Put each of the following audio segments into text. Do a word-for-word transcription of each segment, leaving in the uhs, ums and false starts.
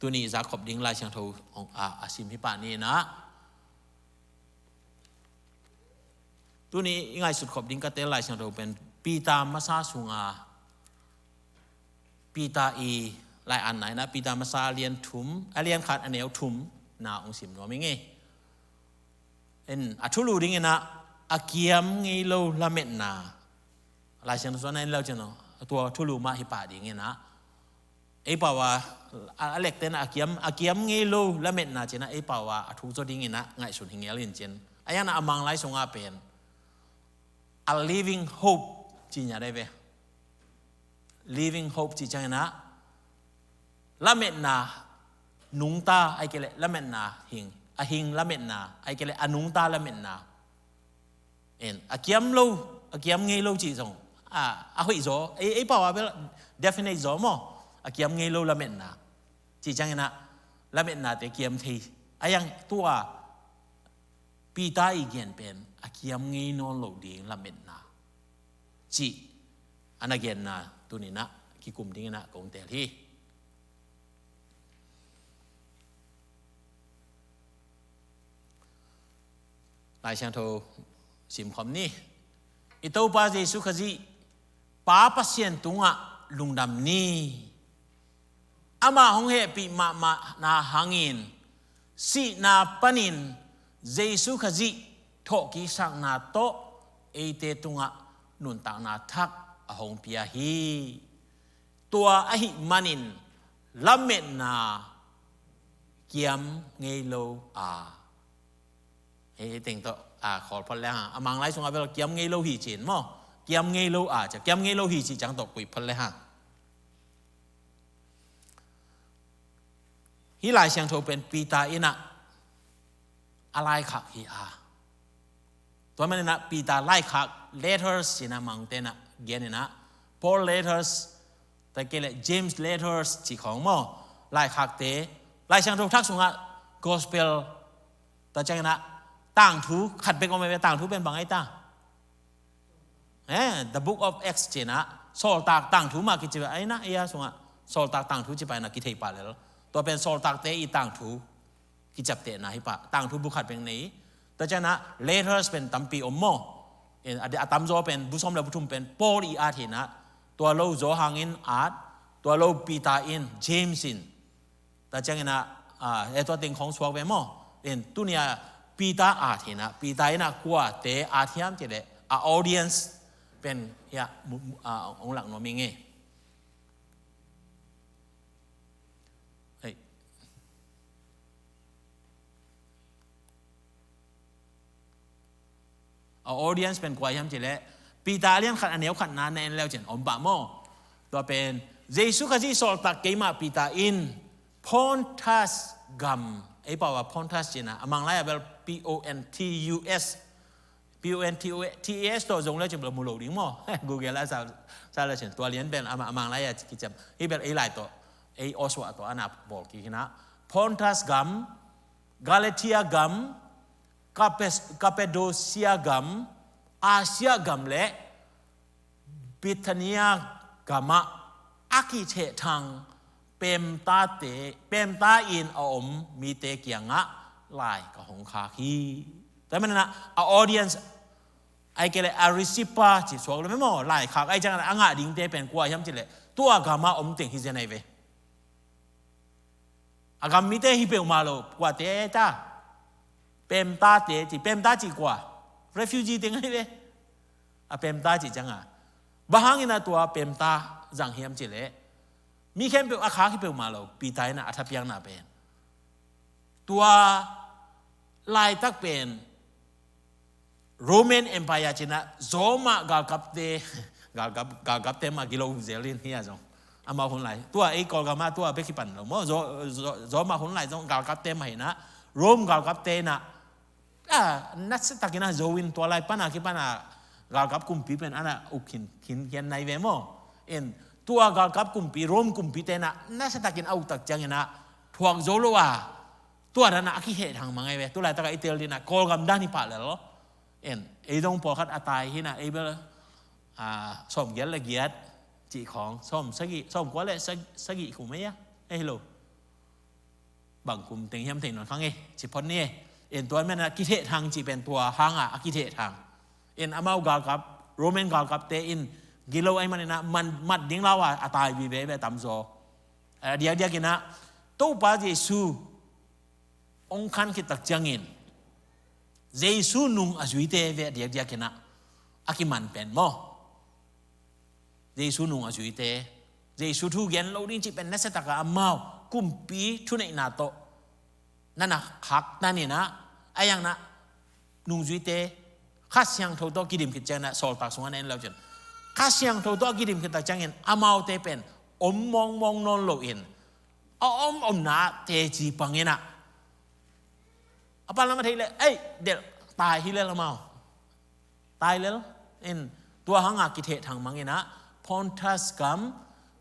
Tuni i zak khop ding Lai Siangtho a, a sim hi pah ni in ah, tuni i ngaihsut khop ding ka tel Lai Siangtho pen Peter masa sunga, Peter i lai-atna in ah, Peter masa a lian thum, a lian khat a neu thum na hong sim nuam ing ei. In a thulu ding in ah, a kiam ngei lo lametna. Lai Siangtho suan a en lo cin aw, tua thulu mah hi pah ding in ah, ei pau a, a, a lekte in ah a kiam, a kiam ngei lo lametna cin ah, ei pau a, a thuk zaw ding in ah ngaihsun hi ngel in cin. A yan ah a Manglai sungah pen a living hope ci ngiat ei ve. Living hope ci ciang in ah, lametna nungta, ahih kei leh lametna hing, a hing lametna, ahih kei leh a nungta lametna. En, a kiam lo, a kiam ngei lo cih zong a, a hoih zaw, ei, ei pau a bel definite zaw maw. A kiam ngei lo lametna cih ciang in ah, lametnate kiam thei. A yang tua Peter i gen pen a kiam ngei nawn lo ding lametna cih a na genna tuni in ah kikum ding in ah kong tel hi. Lai Siangtho sim khawm ni. I Topa Jesu Khazih Pa Pasian tungah lungdam ni. Amah hong hehpih mahmahna hangin, sihna panin Jesu Khazih thawhkikna tawh eite tungah nuntakna thak a hong pia hi. Tua ahih manin lametna kiam ngei lo a. Hei teng tawh a khawl phot le hang. A Manglai sungah bel kiam ngei lo hi cin maw. Kiam ngei lo a, cia kiam ngei lo hi cih ciang tawh kuih phot le hang. Hih Lai Siangtho pen Peter in ah a laikhak hi a. Tua man in ah Peter laikhak, letters ci in ah Mangte in ah gen in ah, Paul letters, tua kei leh James letters ci khawng maw. Laikhakte, Lai Siangtho thak sungah gospel, tua ciang in ah tangthu khat bek om ei ve, tangthu pen bang ei ta. Eh, the Book of Acts ci in ah, Sawltak Tangthu mah kici pah in ah, ei a sungah Sawltak Tangthu ci pah in ah kithei pah lel. Tua pen Sawltakte i tangthu kiciaptehna hi pah, tangthu bu khat bek nei. Tua ciang in ah letters pen tampi om maw. En, a, a tamzaw pen bu sawm le bu thum pen Paul i at hi in ah, tua lo Johan in at, tua lo Peter in, James in. Tua ciang in ah, a, e tua teng khawng suak ve maw. En, tuni a Peter at hi in ah, Peter in ah kuate at hiam cih leh, a audience pen hia, mu, mu, a, hong lak nuam ing ei. Hei. A audience pen kua hiam cih leh, Peter a lian khat a neu khat na na en leu cin om pah maw. Tua pen, Jesu Khazih sawltak keimah Peter in, Pontus gam, ei pau a Pontus ci in ah, a Manglai a bel P O N T U S, P O N T U S tawh zong leu cin bel mu lo ding maw. Google a sa, sa leu cin, tua lian pen a, a Manglai a kiciam. Hih bel ei lai tawh, ei Oswa tawh a na bawl kik hi in ah. Pontus gam, Galatia gam, Kapes-, Kapadosia gam, Asia gam le Bithynia gamah a kithehthang pemtate, pemta in a om mite kiangah lai ka hong khak hi. Tua man in ah a audience, ahih kei leh a receiver ci suak lo maw, laikhak ahih ciang a ngah dingte pen kua hiam cih leh, tua gamah om teng hi zen ei ve. A gam mite hi peuhmah lo, kuate ta. Pemtate ci, pemta ci kua. Refugee teng ahi ve. A pemta ci ciang a. Bang hangin a tua pemta zang hiam cih leh, mi khempeuh a khak hi peuhmah lo, Peter in a thapiakna pen. Tua laitak pen Roman Empire ci in a, Rome ah galkapte, galkap, galkapte mah gilo zel in hi a zong. Amau hun lai. Tua ei Kawlgam ah tua bek hi pan lo maw. Zo, zo, Rome ah hun lai zong galkapte mah hi in a. Rome galkapte in a, a, nasia takin a zo in tua lai pan a kipan a galkap kumpi pen a na uk khin, khin, khin nai ve maw. In tua galkap kumpi, Rome kumpite in a, nasia takin a uk tak ciangin a, thuak zo lo a. Tua dan a a kihehthang mang ei ve. Tu laitak a i tel ding a Kawlgam dan hi pah lel lo. En, ei dong pawlkhat a tai hi in a, ei bel, a, sawmgiat le giat cih khawng, sawm sagih, sawmkua le sag-, sagih khum ei a. Ei hi lo. Bang kum teng hiam thei nawn kha ngei, ci phot ni e. In tua manin a kithehthang cih pen tua hangah a kithehthang. In amau galkap, Roman galkapte in gilo ahih manin a man, mat ding lau a, a tai vive ve tamzaw. A diakdiak in a, Topa Jesu hong khan khit tak ciangin, Jesu nung a zuite ve a diakdiak in a, a kiman pen maw. Jesu nung a zuite, Jesu thu gen lo ding cih pen nasia tak a amau kumpi thuneihna tawh na na khaktan in a, a yang na nungzuite Kha Siangtho tawh kidim khit ciangin a, Sawltak sungah na en lo cin, Kha Siangtho tawh a kidim khit tak ciangin amaute pen om mawngmawng nawn loin, a om omna teci pang in a, a pan lam a thei leh, ei, delh, tai hi lel amau. Tai lel in, tua hangah kithehthang mang in a, Pontus gam,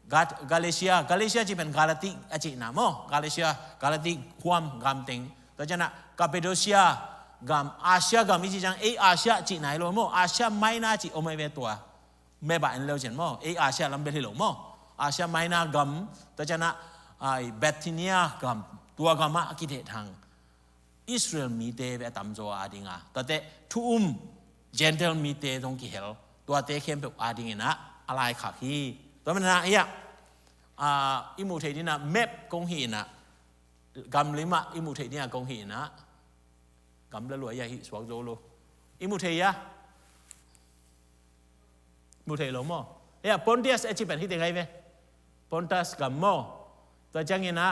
Gat-, Galatia, Galatia cih pen Galati a cihna maw, Galatia, Galati huam gam teng. Tua ciangin a Cappadocia gam, Asia gam i cih ciang, ei Asia cihna hi lo maw, Asia Minor cih om ahi ve tua. Map ah en leu cin maw, ei Asia lam bel hi lo maw. Asia Minor gam, tua ciangin a, ai, Bithynia gam, tua gam ah a kithehthang Israel mite ve a tamzaw a ding a, tuate thu um Gentile mite zong kihel, tuate khempeuh a ding in a, a laikhak hi. Tua manin a, hiah, a, i muh theih ding in a, map kong hih in a, gam lim ah i muh theih ding a kong hih in a, gam la lua hiah hih suak zo lo. I muh thei hiah? Muh thei lo maw? Hiah Pontius a cih pen hih teng ahi ve. Pontus gam maw. Tua ciangin a,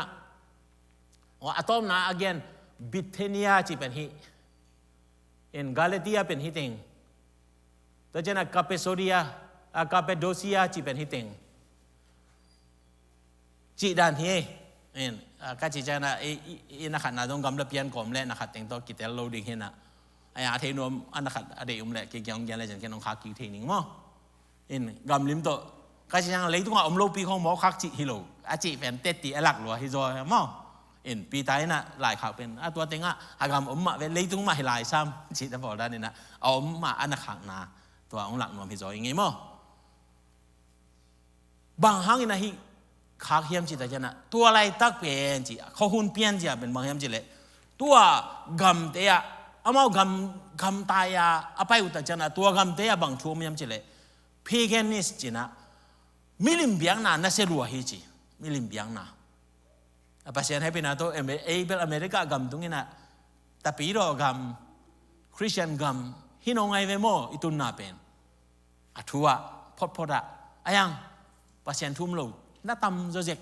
a tawpna a gen Bithynia cih pen hih. In Galatia pen hih teng. Tua ciangin a Cappadocia, a Cappadocia cih pen hih teng. Cih dan hi. In, a, ka cih ciangin a, i, i, i na khatna zong gamla pian kawm leh na khat teng tawh kitel lo ding hi in a. A, a thei nuam a na khat a deih um leh, kigiang gian leh cian ken hong khak kik thei ning maw. In, gam lim tawh, ka cih ciang leitungah om lopi khong mawk khak cih hi lo. A cih pen tetti a lak lua hi zaw maw. In, Peter in a laikhak pen, a tua tengah, a gam om mah ve, leitung mah hi lai sam, cih ta pawl dan in a, a om mah a na khakna, tua hong lak nuam hi zaw i ngei maw. Bang hangin a hih khak hiam cih tak ciangin a, tua laitak pen cih, khuahun pian cih a pen bang hiam cih leh, tua gamte ah, amau gam, gamtai a, a pai uh tak ciangin a, tua gamte ah bang thu om hiam cih leh, paganist cih in a, milim biakna nasia lua hi ci, milim biakna. A Pasian hehpihna tawh, Ame-, ei bel America gam tung in a, Tapidaw gam, Christian gam, hi nawn ngai ve maw, i tunna pen. A thu ah, photphot ah, a yang, Pasian thu um lo, na tam zaw zek.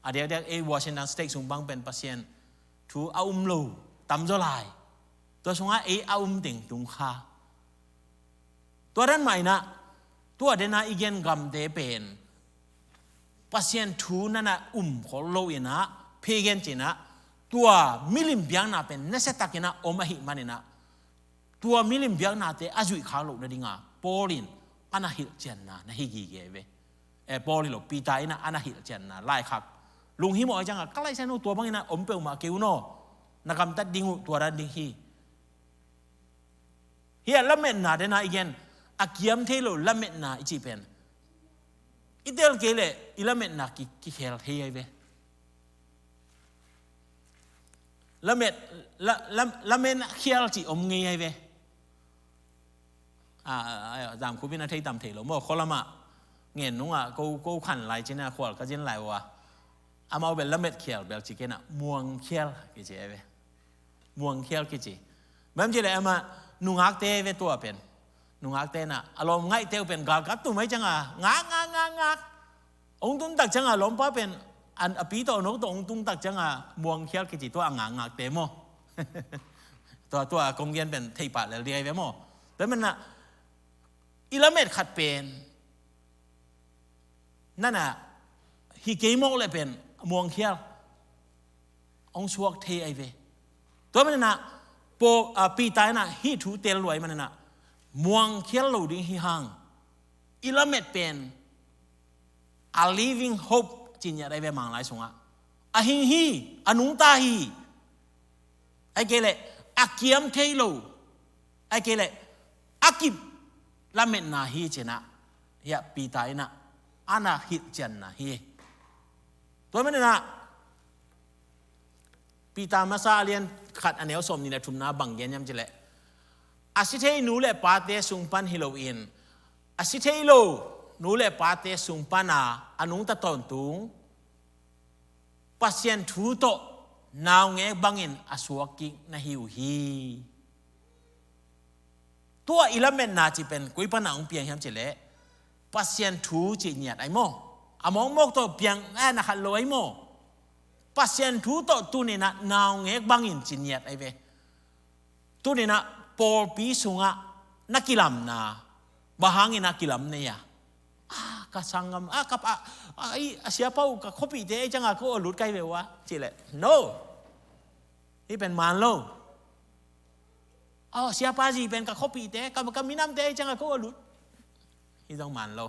A diakdiak ei Washington State sung bang pen Pasian thu a um lo, tam zaw lai. Tua sungah ei a um teng tung kha. Tua dan mah in a, tua dan a i gen gamte pen, Pasian thu na na um khol lo in a, pagan cih in a, tua milim biakna pen nasia tak in a om ahih manin a, tua milim biaknate a zuih khak loh nading a, Paul in a na hilhcianna, na hi gige ve. Eh, Paul hi lo, Peter in a, a na hilhcianna, laikhak. Lunghimawh ahih ciang a, ka laisiangtho tua bang in a om peuhmah kei un aw. Na gamtat ding uh, tua dan ding hi. Hiah lametna dan a i gen, a kiam thei lo lametna i cih pen. I tel kei leh, i lametna ki, kikhel thei ahi ve. Lamet, la, la, lamet khial cih om ngei ahi ve. A, a, a, Zamkhup in a thei tam thei lo maw, khualam ah ngen nung ah, ko, ko khan lai cin a khual ka zin lai uh a. Amau bel lamet khial bel ci kei in a, muang khial kici ahi ve. Muang khial kici. Bang hiam cih leh amah nungakte ve tua pen. Nungakte in a, a lawm ngaihte uh pen galkap tum ahih ciang a, ngak, ngak, ngak, ngak. Hong tun tak ciang a lawmpa pen, an, a pi tawh a no tawh hong tun tak ciang a muang khial kici tua a ngakngakte maw. Tua, tua kong gen pen thei pah lel ding ahi ve maw. Tua manin a, i lamet khat pen, na na, hi kei mawk leh pen, muang khial. Hong suak thei ahi ve. Tua manin a, Paul, a, Peter in a, hih thu tel lua ahih manin a, muang khial lo ding hi hang. I lamet pen, a living hope ci ngiat ahi ve Manglai sungah. A hing hi, a nungta hi. Ahih kei leh, a kiam thei lo. Ahih kei leh, a kip lametna hi ci in a. Hiah Peter in a, a na hilhcianna hi. Tua manin a, Peter masa a lian khat a neu sawm nih le thumna bang gen hiam cih leh, a si thei nu le pate sung pan hi loin, a si thei lo nu le pate sung pana a nungta tawntung Pasian thu tawh naungek bangin a suak kik na hi uh hi. Tua i lametna cih pen koi pana hong piang hiam cih leh, Pasian thu cih ngiat ai maw? A mawkmawk tawh piang, eh, na khat lo ai maw? Pasian thu tawh tuninah naungek bangin cih ngiat ai ve. Tuninah pawlpi sungah na kilamna, bang hangin a kilam nei a? Ah, ka sanggam, ah, ka pa, ah, i, a siapa uh ka khuapihte ei cianga ko a lut kai ve uh a, cih leh, no. Hih pen man lo. Oh, siapa zi pen ka khuapihte, ka, ka minamte ei cianga ko a lut. Hih zong man lo.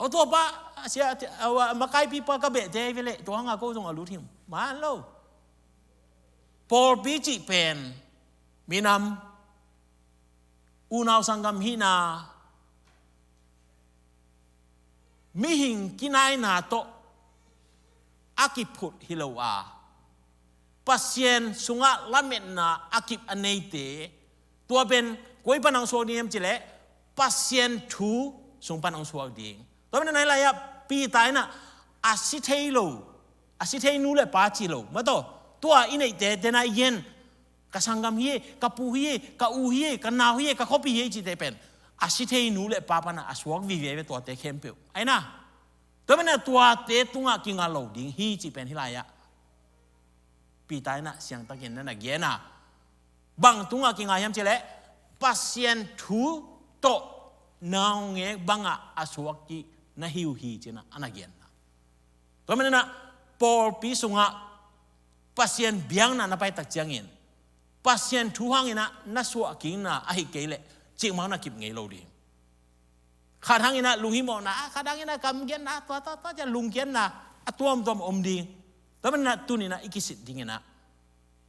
Oh, tua pa, a sia, a, a, makaipipa ka behte ei ve leh, tua hanga ko zong a lut hi. Man lo. Pawlpi cih pen minam, unau sanggam hihna, mihing kinaina tawh a kiphut hi lo a, Pasian sungah lametna a kip a neite, tua pen koi pan hong suak ding hiam cih leh, Pasian thu sung pan hong suak ding. Tua pen a nai lai-ah Peter inah a si thei lo, a si thei nu le pa ci lo, mataw, tua i neihte tena i gen, ka sanggam hi e, ka pu hi e, ka u hi e, ka nau hi e, ka khuapi hi e cihte pen a si thei nu le pa pana a suak vive ve tuate khempeuh. Aina, tua pen a tuate tungah kinga lo ding hi cih pen hih lai-ah Peter inah siangtakin na na gen a. Bang tungah kinga hiam cih leh, Pasian thu tawh naungek bangah a suak kik na hi uh hi ci-in a na gen a. Tua manin ah pawlpi sungah Pasian biakna na pai tak ciangin, Pasian thu hangin ah na suah kikna ahih kei leh, cikmah na kip ngei lo ding. Khat hangin ah lunghimawhna, khat hangin ah kamgenna, tua, tua, tua, ciang lungkiatna a tuamtuam om ding. Tua manin ah tuni-in ah i kisit dingin ah,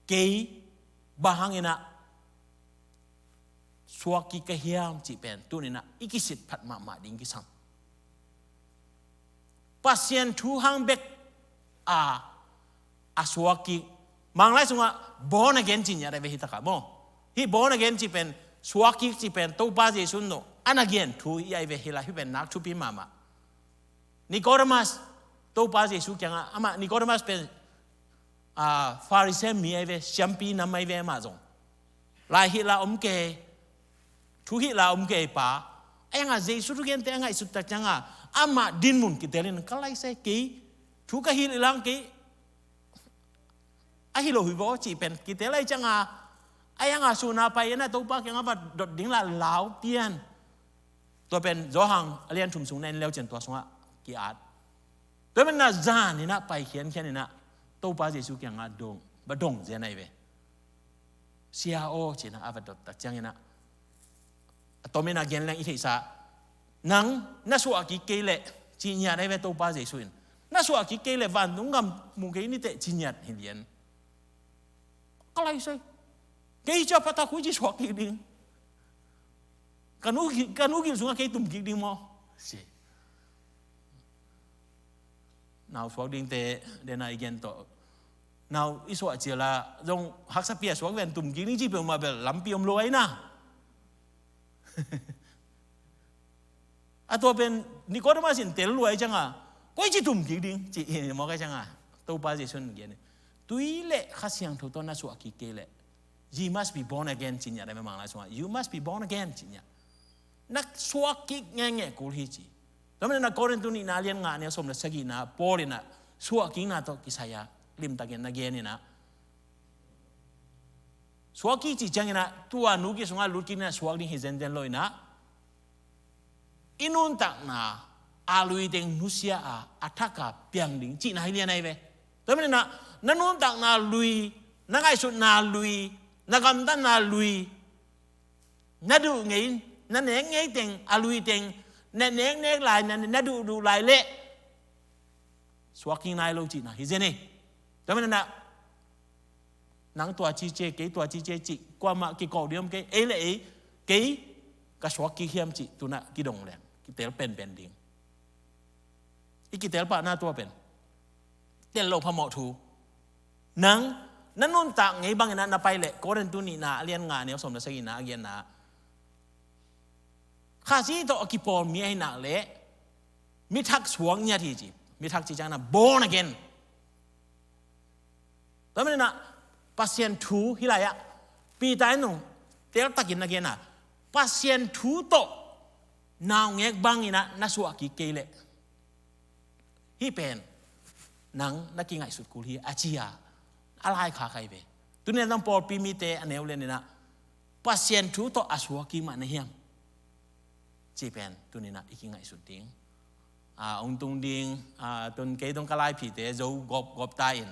kei bang hangin ah suak kik ka hiam cih pen tuni-in ah i kisit phat mahmah ding kisam. Pasian thu hang bek a, a suak kik. Manglai sungah born again cih ngiat ahi ve hih takah maw. Hih born again cih pen, suak kik cih pen Topa Jesu in a na gen thu hi ahi ve hih lai, hih pen nak thupi mahmah. Nicodemus, Topa Jesu kiangah, amah Nicodemus pen, a, Pharisee mi ahi ve, siampi nam ahi ve amah zong. Lai hilh a om kei, thu hilh a om kei pa. Ahi hangah Jesu thugente a ngaihsut tak ciangah, amah dinmun kitel in, ka lai sai kei, thu ka hilh hi lang kei, ahi lo hi vaw cih pen kitel ahi ciangah, ahi hangah sun a pai in ah Topa kiangah va dot ding la lau pian. Tua pen Johan a lian thum sung na en leu ciang tua sungah ki-at. Tua pen na zan in ah pai khiankhian in ah Topa Jesu kiangah dong, va dong zen ahi ve. Sia aw, ci-in ah a va dot tak ciangin ah, a tomin a gen leng i theihsa, nang na suah kik kei leh, ci ngiat ahi ve Topa Jesu in. Na suah kik kei leh vantung gam mu kei ni teh, ci ngiat hi lian. Ka lai sai. Kei cia pata khui ci suak kik ding. Ka nu, ka nu gil sungah kei tum kik ding maw? Ci. Nau suak dingte, dena i gen tawh. Nau i suah cial a, zong haksa pi a suak ven tum kik ding ci peuhmah bel lampi om lo ahi na. A tua pen Nicodemus in tel lua ahi ciangah, koi ci tum kik ding, ci hi mawk ahi ciangah, Topa Jesu in gen, tui le Kha Siangtho tawh na suah kik kei leh, you must be born again, ci ngiat ahi ve Manglai sungah. You must be born again, ci ngiat. Na suak kik ngenge kul hi ci. Tua manin ah Korintu nihna lian nga a neu sawm le sagihna, Paul in ah suah kikna tawh kisai a limtakin na gen in ah, suak kik cih ciangin ah, tua nu gil sungah lut kik in ah suak ding hi zenzen lo in ah, i nuntakna a lui teng nusia a, a thak a piang ding cihna hi lian ahi ve. Tua manin ah, na nuntakna lui, na ngaihsutna lui, na gamtatna lui, na duh ngei, na nek ngei teng, a lui teng, na nek nek lai, na, na duh duh lai leh, suak kik nai lo cihna hi zen e. Tua manin ah, nang tua ci cia, kei tua ci cia cih, kuamah kikawk ding om kei, ei le ei, kei ka suak kik hiam cih, tu-in ah kidong leng, kitel penpen ding. I kitel pahna tua pen, tel lo phamawh thu. Nang na nuntak ngei bangin ah na pai leh, Korintu nihna a lian nga, a neu sawm le sagihna a genna, Khazih tawh a kipawl mi ahi nak leh mi thak suak ngiat hi ci. Mi thak cih ciangin ah born again. Tua manin ah Pasian thu hih lai-ah Peter in zong teltakin na gen a, Pasian thu tawh naungek bangin ah na suah kik kei leh, hih pen nang na kingaihsut kul hi, a ci a, a laikhak ahi ve. Tuni-in ah pawlpi mite a neu lianin ah Pasian thu tawh a suak kik mah na hiam, cih pen tuni-in ah i kingaihsut ding. A, hong tung ding, a, tun kei dong ka laiphite zo gawp, gawp ta in,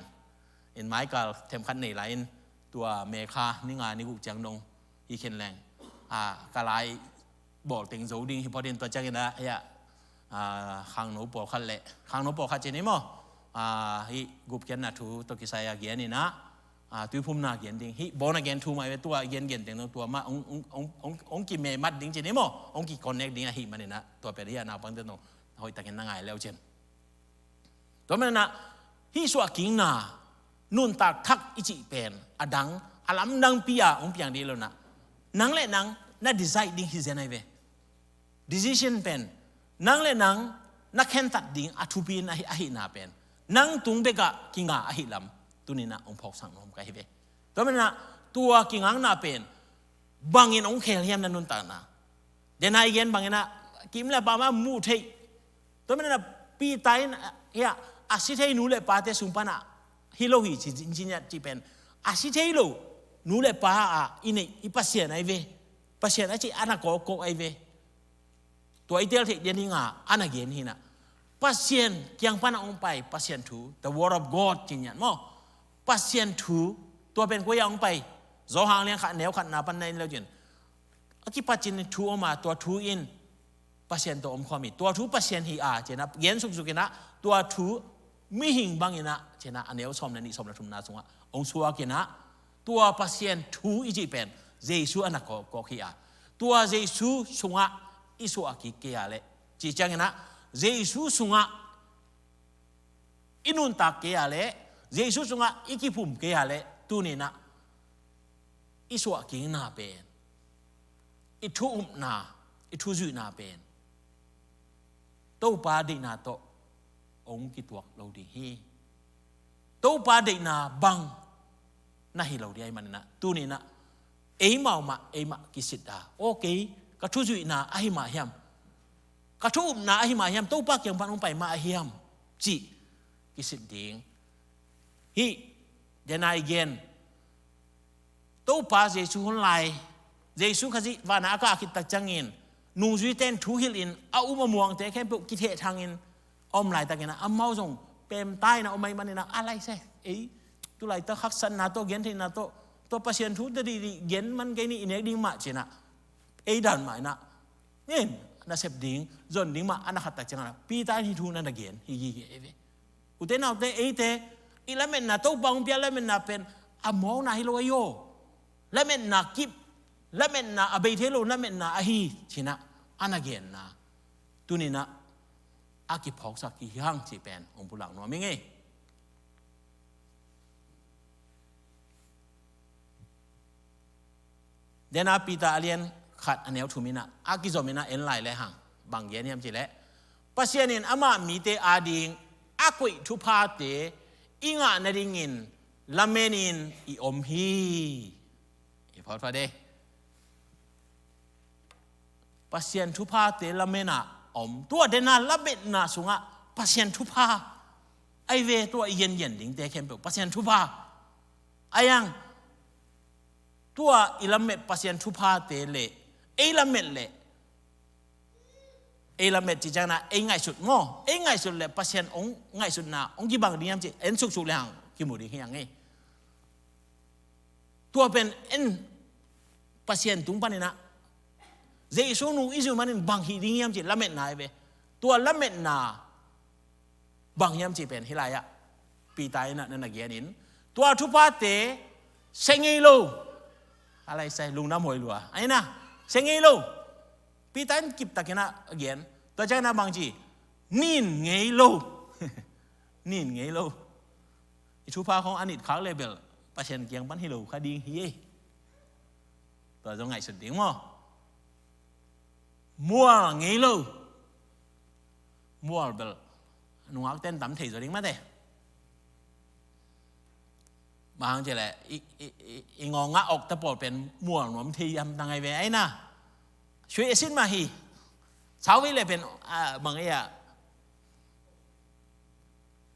in maikal themkhat nei lai in, tua May kha ni nga ni guk ciang dong hi khin leng, a, ka lai bawl teng zo ding hi phot in, tua ciangin ah, hia, a, khangno pawlkhat leh, khangno pawlkhat ci ni maw, a, hih gupkhiatna thu tawh kisai a gen in ah, a, tuiphumna gen ding, hih born again thu mah ve, tua a gen gen teng dong tua mah hong, hong, hong, hong, hong kimemat ding ci ni maw, hong ki-connect ding ahih manin ah, tua pen hih a naupangte dong hoihtakin na ngai le uh cin. Tua manin ah hih suahkikna, nuntak thak i cih pen a dang, a lamdangpi a hong piang ding hi lo in ah, nang le nang na decide ding hi zen ahi ve. Decision pen nang le nang na khentat ding a thupi in ahi, ahihna pen nang tung bekah kinga ahih lam tuni-in ah hong phawksak nuam ka hi ve. Tua manin ah tua kingakna pen bangin hong khel hiam na nuntakna? Dena i gen bangin ah kim le pam a muh theih. Tua manin ah Peter in, a, hia, a si thei nu le pate sung pan ah hi lo hi ci, ci, ci, ci pen a si thei lo nu le pa a i neih i Pasian ahi ve. Pasian a cih a na kawkkawk ahi ve. Tua i tel theih ding a, a na gen hi in ah, Pasian kiang pan a hong pai Pasian thu, the word of God ci ngiat maw, Pasian thu, tua pen koi a hong pai? Johan lian khat neu khatna pan na en le uh cin, a kipat cin thu om a, tua thu in Pasian tawh om khawm hi, tua thu Pasian hi a, ci-in ah gen suksuk in ah, tua thu mihing bangin ah, ci-in ah a neu sawm le nih, sawm le thumna sungah hong suak in ah, tua Pasian thu i cih pen Jesu a na kawk, kawk hi a, tua Jesu sungah i suah kik kei a leh, cih ciangin ah Jesu sungah i nuntak kei a leh, Jesu sungah i kiphum kei a leh, tuni-in ah i suahkikna pen, i thu upna, i thu zuihna pen Topa deihna tawh hong kituak lo ding hi. Topa deihna bang na hi lo ding ahih manin ah, tuni-in ah eimau mah, eimah kisit a, aw, kei ka thu zuihna ahi mah hiam, ka thu upna ahi mah hiam, Topa kiang pan hong pai mah ahi hiam, cih kisit ding. Hih dena i gen, Topa Jesu hun lai, Jesu Khazih vanah a kah khit tak ciangin, nungzuite in thu hilh in, a um a muangte khempeuh kithehthang in a om laitakin ah, amau zong pemta in a om ahih manin ah, a lai sai, ei, tu laitak haksatna tawh, gentheihna tawh, tua Pasian thu tawh dihdih gen man kei ni, i nek ding mah, ci-in ah, ei dan mah in ah, in, nasep ding, zon ding mah a na khat tak ciangin ah, Peter in hih thu na na gen hi gige hi ve. Ute naute, eite i lametna, Topa hong pia lametna pen a mawkna hi lo ahi aw. Lametna kip, lametna a bei thei lo lametna ahi, ci-in ah a na genna, tuni-in ah a kiphawksak hi hang cih pen hong pulak nuam ing ei. Dena Peter a lian khat a neu thum in ah, a kizom in ah en lai le hang, bang gen hiam cih leh, Pasian in amah mite ading a koih thuphate i ngah nadingin lamenin i om hi. I phawt phawt e. Pasian thuphate lamen ah om. Tua dena lametna sungah Pasian thupha ahi ve, tua i gengen dingte khempeuh Pasian thupha. Ahi hang, tua i lamet Pasian thuphate le ei lamet le, ei lamet cih ciangin ah ei ngaihsut maw, ei ngaihsut le Pasian hong ngaihsutna hong kibang ding hiam cih en suksuk le hang kimu ding hi hang ei. Tua pen en Pasian tung panin ah, Jesu nung i zuih manin bang hih ding hiam cih lametna ahi ve. Tua lametna bang hiam cih pen hih lai-ah Peter in ah na na gen in, tua thuphate sia ngei lo. A lai sai, lungdam huai lua. Ahi na, sia ngei lo. Peter in kiptakin ah a gen. Tua ciangin ah bang ci? Nin ngei lo. Nin ngei lo. I thupha khong a nit khak le bel Pasian kiang pan hi lo kha ding hi ei. Tua zong ngaihsut ding maw? Mual ngei lo. Mual bel nungak ten tam thei zaw ding mate. Bang hang ci le i, i, i, i ngawng a awk ta pawl pen mual nuam thei yam ta ngai ve ai na. Sui a sin mah hi. Sau vei le pen, a, bang ei a,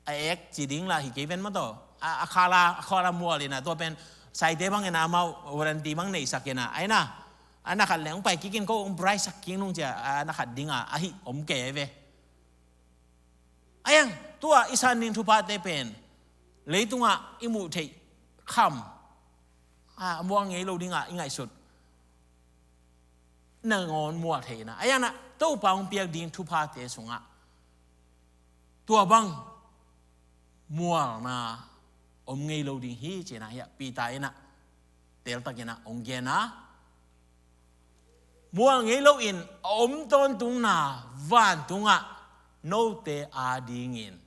a ek ci ding la hi kei ven mah tawh. A, a khala, a khala mual ina tua pen Saite bang ina amau warranty bang neihsak ina ai na. A na khat leng pai kikin ko ung price sak king nung cia a na khat dinga a hi om kei ve. Ayang, tua i san ding thuphate pen leitungah i muh theih kham, a mual ngei lo dingah i ngaihsut nangawn mual theihna. Ayang na Topa hong piak ding thuphate sungah tua bang mualna om ngei lo ding hi cina hiah Peter inah teltakinah hong gen a, mual ngei loin a om tawntungna vantungah note adingin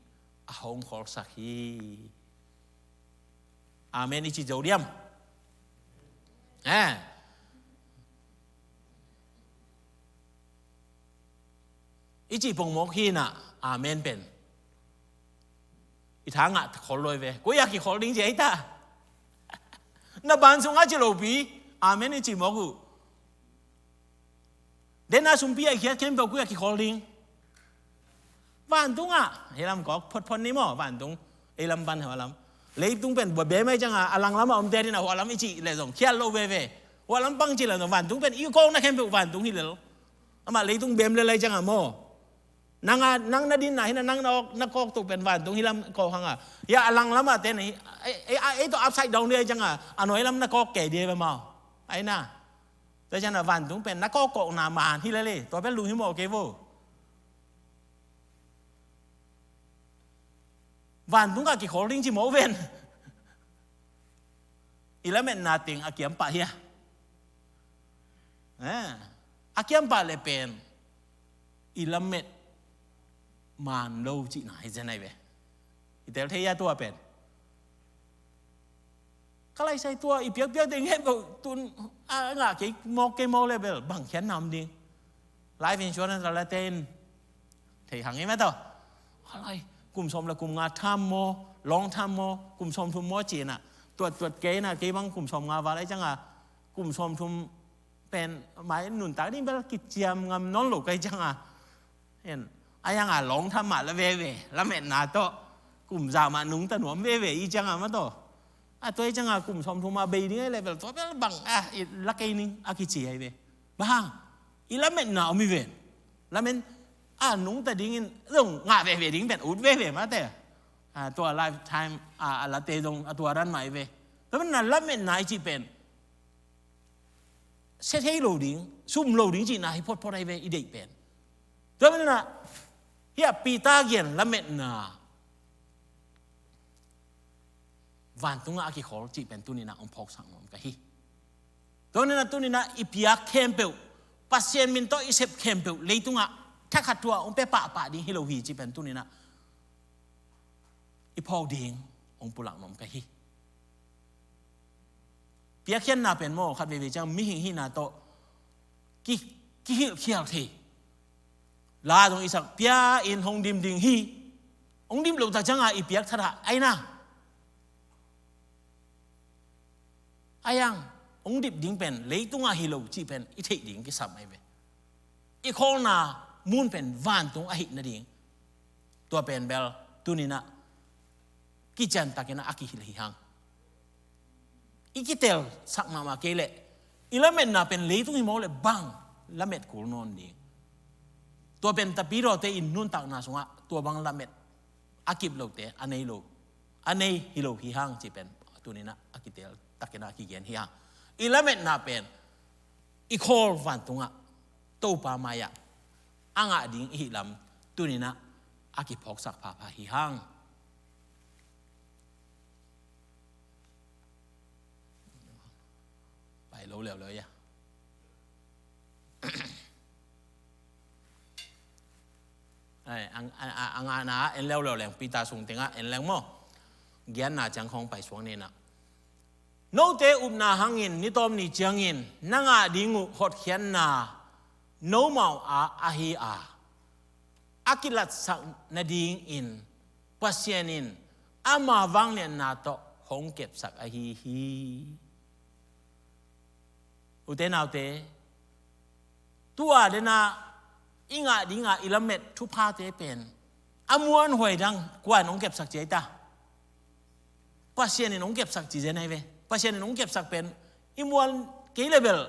a hong kholsak hi. Amen i ci zo diam? Eh. I cih pongmawk hinah amen pen i tha ngah khol loi ve. Koi a kikhol ding ci ei ta? Na ban sungah ci lopi amen i cih mawk uh. Den a sumpi a i khiat khempeuh koi a kikhol ding? Vantungah. Hei lam kawk photphot ni maw vantung? Ei lam pan hua lam. Leitung pen bua bem ai cianga a lang lamah omte dinah hua lam i cih le zong khial lo veve. Hua lam pang cih le zong vantung pen i kawkna khempeuh vantung hi lel. Amah leitung bem lel ai cianga maw? Nang a, nang na dinna hina nang na awk na kawk tuk pen vantung hi lam kawk hanga. Ya a lang lamah te na hi. Ei, ei, ei tawh upside down dih ai cianga a nuai lam na kawk kei dih ai ve mau. Ai na. Tua ciana vantung pen na kawk kawkna man hi lel e. Tua pen lu hi maw kei vo. Vantung a kikhol ding ci maw ven. I lametna teng a kiampah hia? Eh, a kiampah le pen i lamet man lo cihna hi zen ai ve. I tel thei a tua pen ka laisai tua i piakpiak ding he ko tun a ngah kei mawk kei mawk le bel bang khian nam ding. Life insurance la la ten thei hang i ma tawh. Alai kum sawm le kum nga tham maw, long tham maw, kum sawm thum maw cina tuat tuat kei na kei bang kum sawm nga val ai cianga kum sawm thum pen mai nuntak ding bel kiciam ngam nawn lo kai cianga. En, a yanga long tham mah la veve lametna tawh kum za mah nungta nuam veve i cianga ma tawh. A tua i cianga kum sawm thum a bei ding ai le bel tua bel bang a i la kei ning a kici ai ve. Bang hang i lametna om i ven. Lamen a nungta dingin zong ngah veve ding pen ut veve mate. A tua lifetime a, a late zong a tua ran mah i ve. Tua pen na lametna i cih pen sia thei lo ding, sum lo ding cihna hi photphot ai ve i deih pen. Tua pen na hiah Peter gen lametna vantungah a kikhol cih pen tuninah hong phawksak nuam ka hi. Tuninah tuninah i piak khempeuh Pasian min tawh i sep khempeuh leitungah thakhat tuah hong pia pahpah ding hi lo hi cih pen tuninah i phawk ding hong pulak nuam ka hi. Piakkhiatna pen maw khat veivei ciang mihing hihna tawh ki, kihilhkhial thei. La zong i sak pia in hong dim ding hi. Hong dim lo tak cianga i piak thatah aina. Ayang hong dip ding pen leitungah hi lo cih pen i theih ding kisam ai ve. I khawlna mun pen vantung ahih nading tua pen bel tuninah kiciantakinah a kihilh hi hang. I kitelsak mahmah kei leh i lametna pen leitung hi mawk leh bang lamet kul nawn ding. Tua pen tapidawte in nuntakna sungah tua bang lamet a kip lote a nei lo a nei hi lo hi hang cih pen tuninah a kitel takinah a kigen hi hang. I lametna pen i khawl vantungah Topa mai-ah a ngah ding i hih lam tuninah a kiphawksak phapha hi hang. Pai lo leuleu ia. Ai, ang, a, a, ang ana en leuleu leng Peter sung tengah en leng maw. giatna ciang khawng paisuak ni in ah, note upna hangin ni tawm ni ciangin na ngah ding uh hotkhiatna nomau ah ahi a, a kilatsak nadingin Pasian in ama vangliatna tawh hong kepsak ahi hi. Ute naute, tua dena i ngah dinga i lamet thuphate pen a muanhuai dang kua in hong kepsak ci a i ta? Pasian in hong kepsak ci zen ahi ve. Pasian in hong kepsak pen i muan kei le bel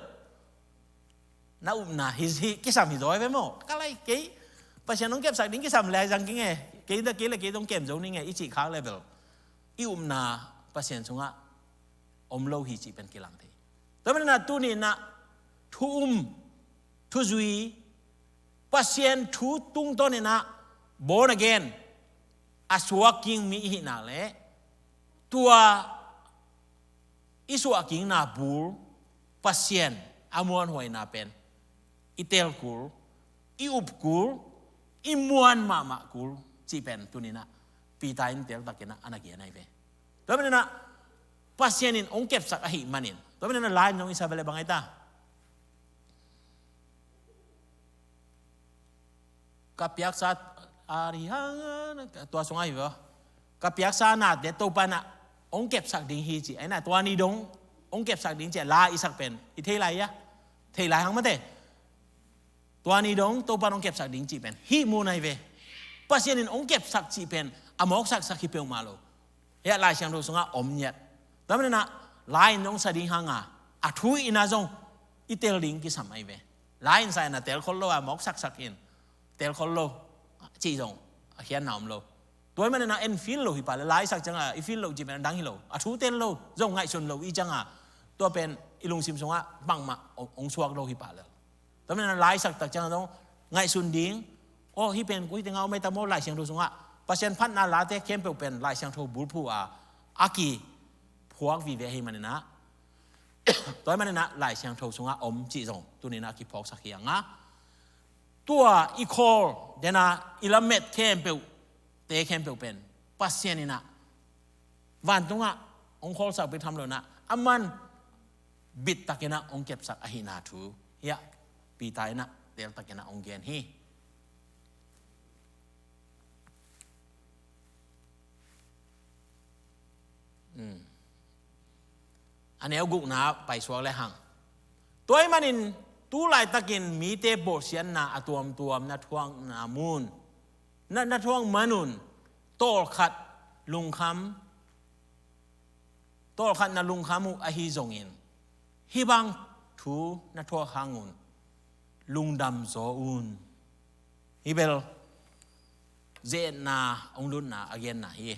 na upna hi, hi kisam hi zaw ahi ve maw? Ka lai kei Pasian hong kepsak ding kisam le zang ki nge, kei da kei le kei dong kem zo ni nge i cih khak le bel i upna Pasian sungah om lo hi cih pen kilang thei. Tua manin ah tuni in ah thu um, thu zui, Pasian thu tungtawn in ah born again a suak king mi i hih nak leh tua i suah kingna bul Pasian a muanhuaina pen i tel kul, i up kul, i muan mahmah kul cih pen tuni in ah Peter in teltakin ah a na gen ahi ve. Tua manin ah Pasian in hong kepsak ahih manin, tua manin ah lai in zong i sa ve le bang ahi ta? Ka piaksa a ri hang, tua sungah hi ve. Ka piaksa nate Topa in ah hong kepsak ding hi ci. Ahi na tua ni dong hong kepsak ding ci a la i sak pen i thei lai a? Thei lai hang mate. Tua ni dong Topa in hong kepsak ding cih pen hih mun ahi ve. Pasian in hong kepsak cih pen a mawksaksak hi peuhmah lo. Hiah Lai Siangtho sungah om ngiat. Tua manin ah lai in hong sa ding hanga a thu in ah zong i tel ding kisam ahi ve. Lai in sa in ah tel khol lo a mawksaksak in tel khol lo cih zong a khiatna om lo. Tua ahih manin ah en feel lo hi pah le, lai sak ciangah i feel lo cih pen a dang hi lo. A thu tel lo zong ngaihsun lo i ciangah tua pen i lungsim sungah bangmah hong suak lo hi pah le. Tua manin a laisak tak ciang zong ngaihsun ding. Aw, hih pen koi tengah om ei ta maw, Lai Siangtho sungah Pasian phatna late khempeuh pen Lai Siangtho bulphuh a a kiphuak vive ahih manin ah, tua ahih manin ah Lai Siangtho sungah om cih zong tuni in ah a kiphawksak hi hang a, tua i khawl dena i lamet khempeuh te khempeuh pen Pasian in ah vantungah hong khawlsak bek tham lo in ah, aman bittakin ah hong kepsak ahihna thu hiah Peter in ah teltakin ah hong gen hi. Um. A neu gukna paisuak le hang. Tua ahih manin tu laitakin mite bawlsiatna a tuamtuam na thuakna mun, na, na thuak man un, tawlkhat lungkham, tawlkhat na lungkham uh ahi zongin hih bang thu na thuak hang un lungdam zaw un. Hih bel ze-etna hong lutna a genna hi.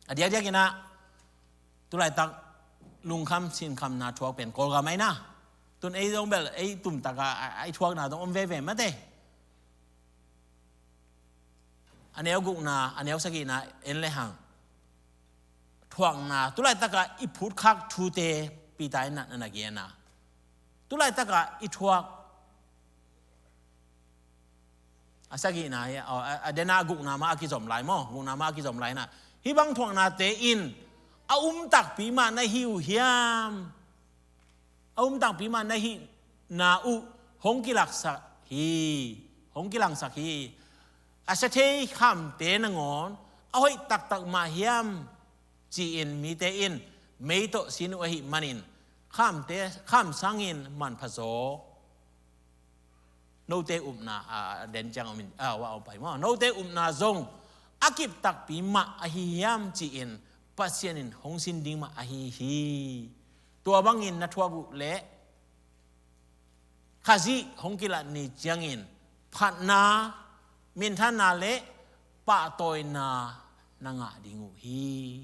A diakdiakin ah tu laitak lungkham sinkhamna thuak pen Kawlgam ahi na. Tun ei zong bel ei tumtak a, a, a i thuakna zong om veve mate. A neu gukna, a neu sagihna en le hang. Thuakna, tu laitak a i phutkhak thute Peter in ah na na gen a, tu laitak a i thuak a sagihna hi, a, a, a dena gukna mah a kizom lai maw, gukna mah a kizom lai in ah, hih bang thuaknate in a um takpi mah na hi uh hiam? A um takpi mah na hihna uh hong kilaksak hi, hong kilangsak hi. A sia thei khamte nangawn a hoih taktak mah hiam ci-in mite in mei tawh sin uh ahih manin khamte, kham sangin manpha zaw. Note upna, a, den ciang om in, a, wa om pai maw. Note upna zong a kip takpi mah ahi hiam ci-in Pasian in hong sin ding mah ahi hi. Tua bangin na thuak uh leh Khazih hong kilat ni ciangin phatna, minthanna le pahtawina na ngah ding uh hi.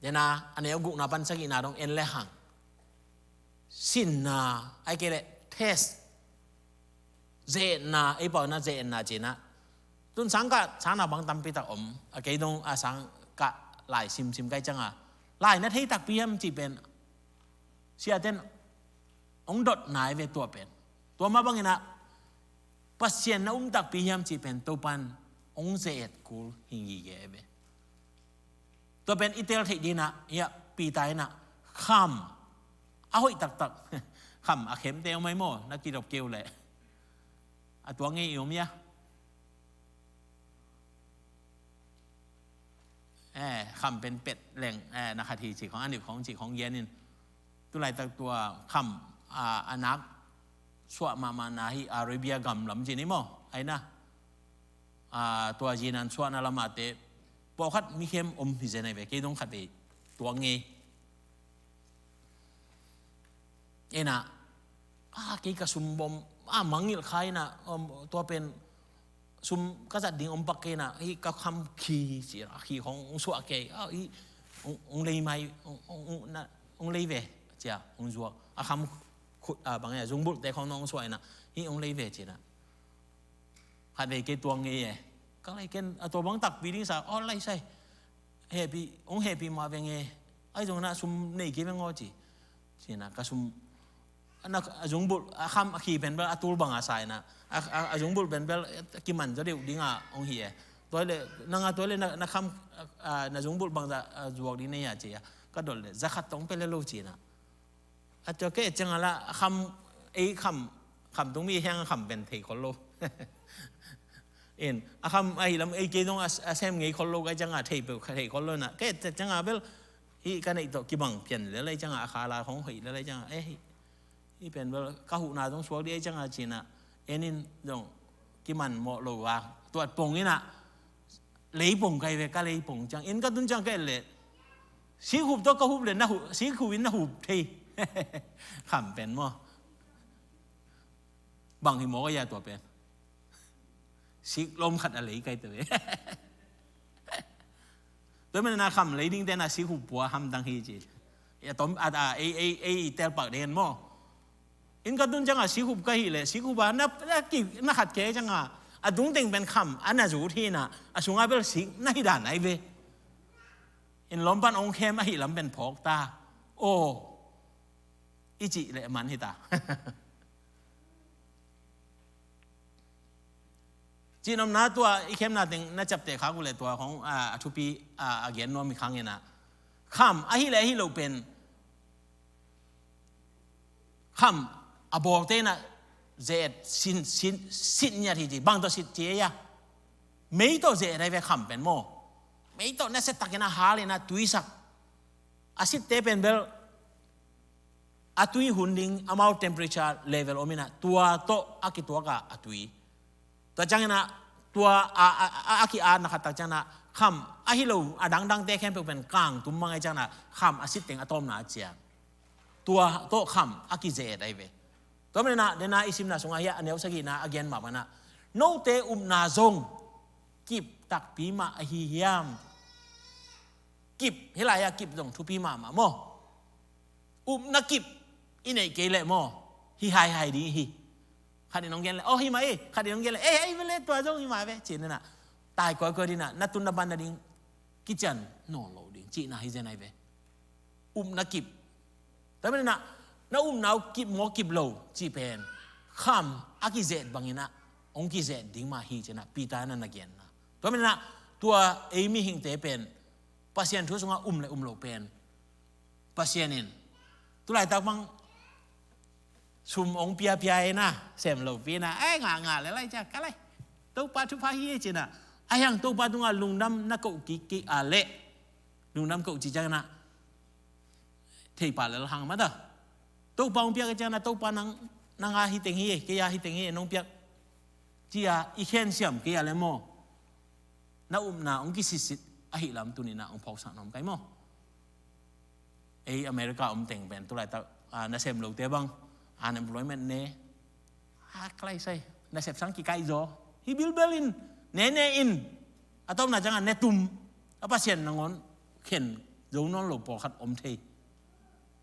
Dena a neu gukna pan sagihna dong en le hang. Sinna, ahih kei leh test. Ze-etna, ei pau in ah ze-etna ci-in ah. Tun sangkah, sangna bang tampi tak om. A kei dong a sangkah lai simsim kai ciang a, lai na thei takpi hiam cih pen siaten hong dot nai ve tua pen. Tua mah bangin ah Pasian na um takpi hiam cih pen Topan hong ze-et kul hi gige ve. Tua pen i tel theih dingin ah, hiah Peter in ah kham a hoih taktak, kham a khemte om ai maw, na kidop kei uh leh a tuak ngei i om hia? Eh, kham pen pet leng, eh, na khat hi cih khong, a neu khong cih khong gen in. Tulaitak tua kham, ah, a nak suah mahmahna hi Arabia gam lam ci ni maw, ai na. Ah, tua zinan suahna lamah te pawlkhat mikhem om hi zen ai ve, kei dong khat vei tuak ngei. Ina, ah, kei ka sum bom, ah, mangngilh kha ina, um, tua pen sum ka zat ding om pak kei ina, hi ka kham khi ci, a khi khong hong suah kei, ah, hi hong, hong lei mai, hong, hong, hong, na, hong lei ve, cia, hong zuak. A kham khut, ah, bang e, zungbulh te khong nong suah ina, hi hong lei ve ci ina. Khat vei kei tuang ngei e. Ka lai ken, a tua bang takpi ding sa, aw lai sai. Hehpih, hong hehpih mah veng e. Ai zong na sum nei kei veng aw ci. Ci na ka sum, na, a zungbulh, a kham a khi pen bel a tul bang a sa ina. A, a, a zungbulh pen bel kiman zaw deuh ding a hong hi e. Tua le, nang a tua le na, na kham, a, na zungbulh bang za, a, zuak ding nei a ci a. Ka dol le, za khat tong pe le lo ci na. A tua kei ciang a la kham, ei kham, kham tung mi hiang kham pen thei khol lo. In, a kham ahi lam ei kei dong a, a sem ngei khol lo kai ciang a thei pe, thei khol lo na. Kei ciang a bel, hi ka neih tawh kibang pian le lai ciang a, a kha la khong hoih le lai ciang a, eh, hi, hi pen bel, ka huhna dong suak di ai ciang a ci na, en in dong, kiman mawh lo a, tuat pong in a, leipong kai ve ka leipong ciang. In ka tun ciang ka et leh. Sikhup tawh ka hup leh na hup, sikhup in na hup thei. Kham pen maw. Bang hi maw ka ya tua pen. Siklom khat a lei kai te ve. Tua men na kham lei ding te na sikhup pua hamtang hi ci. Ya tom at a ei, ei, ei tel pak ding maw. In ka tun ciang a sikhup ka hih leh, sikhup a na, na ki, na khat kei ciang a, a dung teng pen kham, a na zut hi na, a sung a bel sik, na hi dan ai ve. In lawmpan ong khem ahi lam pen phawk ta. Aw, i cih leh man hi ta. Cihnopna tua, i khemna teng, na ciapteh khak uh leh tua khong, a, a thupi, a, a gen nuam hi khang in a. Kham, ahi leh ahi lo pen. Kham a bawlte in a ze-et sin, sin, sit ngiat hi ci, bang tawh sit ci ei a. Mei tawh ze-et ai ve kham pen maw. Mei tawh nasia takin a hal in a tuisak. A sitte pen bel a tui hun ding amau temperature level om in a tua tawh a kituak a a tui. Tua ciangin a, tua a, a, a, a ki-atna khat tak ciangin a, kham, ahi lo, a dangdangte khempeuh pen kang tum mang ai ciangin a, kham a sit teng a tawpna a ciang. Tua tawh kham, a kize-et ai ve. Tua manin a, dena i simna sungah hiah, a neu sagihna a gen mah bangin a, note upna zong, kip takpi mah ahi hiam. Kip, hih lai-ah kip zong thupi mahmah maw. Upna kip i neih kei leh maw, hi haihai ding hi. Khat in hong gen leh, aw hi mah e, khat in hong gen leh, ei, ei ve le tua zong hi mah ve, ci-in a, tai kawikawi ding a, na tun na ban nading kician nawn lo ding cihna hi zen ai ve. Upna kip. Tua manin a, na upna uh kip maw kip lo cih pen, kham a kizet bangin a, hong kizet ding mah hi ci-in a, Peter in a na genna. Tua manin a, tua ei mihingte pen, Pasian thu sungah um le um lo pen Pasian in tulaitak bang sum hong piapia in a, sem lopi in a, ai ngah ngah le lai ciang ka lai, Topa thupha hi ci-in a, a hiang Topa tungah lungdam na koh kik kik a leh, lungdam koh ci ciangin a, thei pah lel hang mah ta. Topa hong piak ciangin a, Topa nang, nang a hi teng hi, kei a hi teng hi, nong piak ci-a i khen siam kei a leh maw, na upna hong kisitsit ahi lam tuni-in a hong phawksak nuam ka hi maw. Ei America om teng pen tulaitak, a, nasem lote bang, unemployment ne, a, ka lai sai, nasep sang kikaih zaw, hi bilbel in, ne ne in, a tawpna ciangin ne tum, a Pasian nangawn khen zo nawn lo pawlkhat om thei.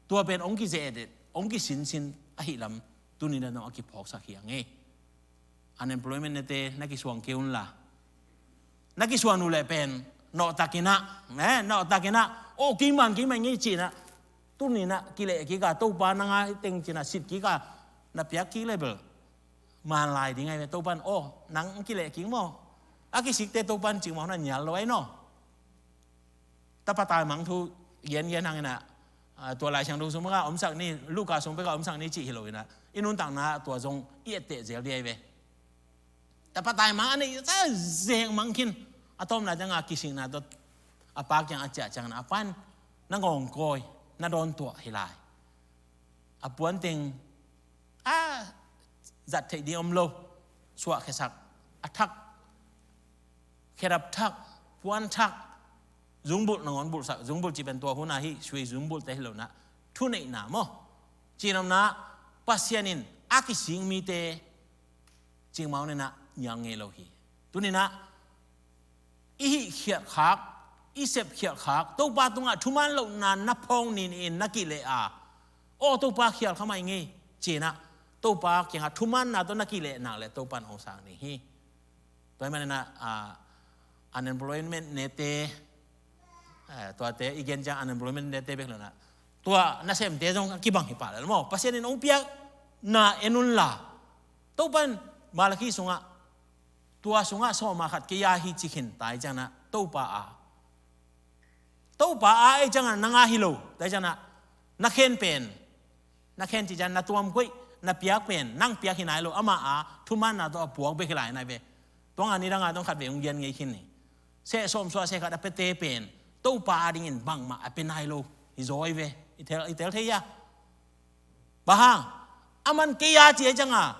Tua pen hong kize-et, hong kisinsin ahi lam tuni-in a dong a kiphawksak hi a ngei. Unemployment nete na kisuang kei un la. Na kisuan uh leh pen, nawhtakin a, eh, nawhtakin a, aw, kei man, kei man ngei ci-in a, tuni-in a, kileh kik a, Topa nang a hi teng ci-in a, sit kik a, na piak kik leh bel, man lai ding ahi ve. Topa'n, aw, nang kileh kik maw? A kisikte Topa'n cikmah hun ah nial lo ahi naw. Tapa taimang thu gengen hang in ah, tua Lai Siangtho sung bek ah omsak ni, Luka sung bek ah omsak ni cih hi lo in ah, i nuntakna tua zong i etteh zel ding ahi ve. Tapa taimang a neih sa zek mang khin. A tawpna ciang a kisikna tawh a pa kiang a ciah ciangin a pa'n na ngawngkawi, na dawntuah hi lai. A puanteng a zat theih ding om lo. Suahkhiasak, a thak, khedap thak, puan thak, zungbulh nangawn bulhsak, zungbulh cih pen tua hun a hih sui zungbulhte hi lo in ah, thuneihna maw, cihnopna, Pasian in a kisik mite cikmah hun in ah nial ngei lo hi. Tuni in ah i hih khialhkhak, i sep khialhkhak, Topa tungah thuman lohna na phawng ni-in na kileh a, aw, Topa khial kha mai ngei, ci-in ah Topa kiangah thumanna tawh na kileh nak leh Topa'n hong sang ding hi. Tua ahih manin ah, ah, unemployment nete, eh, tuate i gen ciang unemployment nete bek lo in ah, tua nasemte zong a kibang hi pah lel maw. Pasian in hong piakna en unla, Topa'n Malakhi sungah, tua sungah sawm a khat kei a hi ci khin ta hi ciangin ah, Topa a, Topa a ahi ciangin ah nang a hi lo ta hi ciangin ah, na khen pen, na khen cih ciang na tuamkoih, na piak pen nang piak hi nai lo, ama a thumanna tawh a puak bek hi lai nai ve. Tua nga nidang a tawh khat vei hong gen ngei khin hi. Seh sawm suah seh khat a piate pen Topa a dingin bangmah a pia nai lo hi zaw hi ve. I tel, i tel thei a. Bang hang? Aman kei a ci ahi ciangin ah,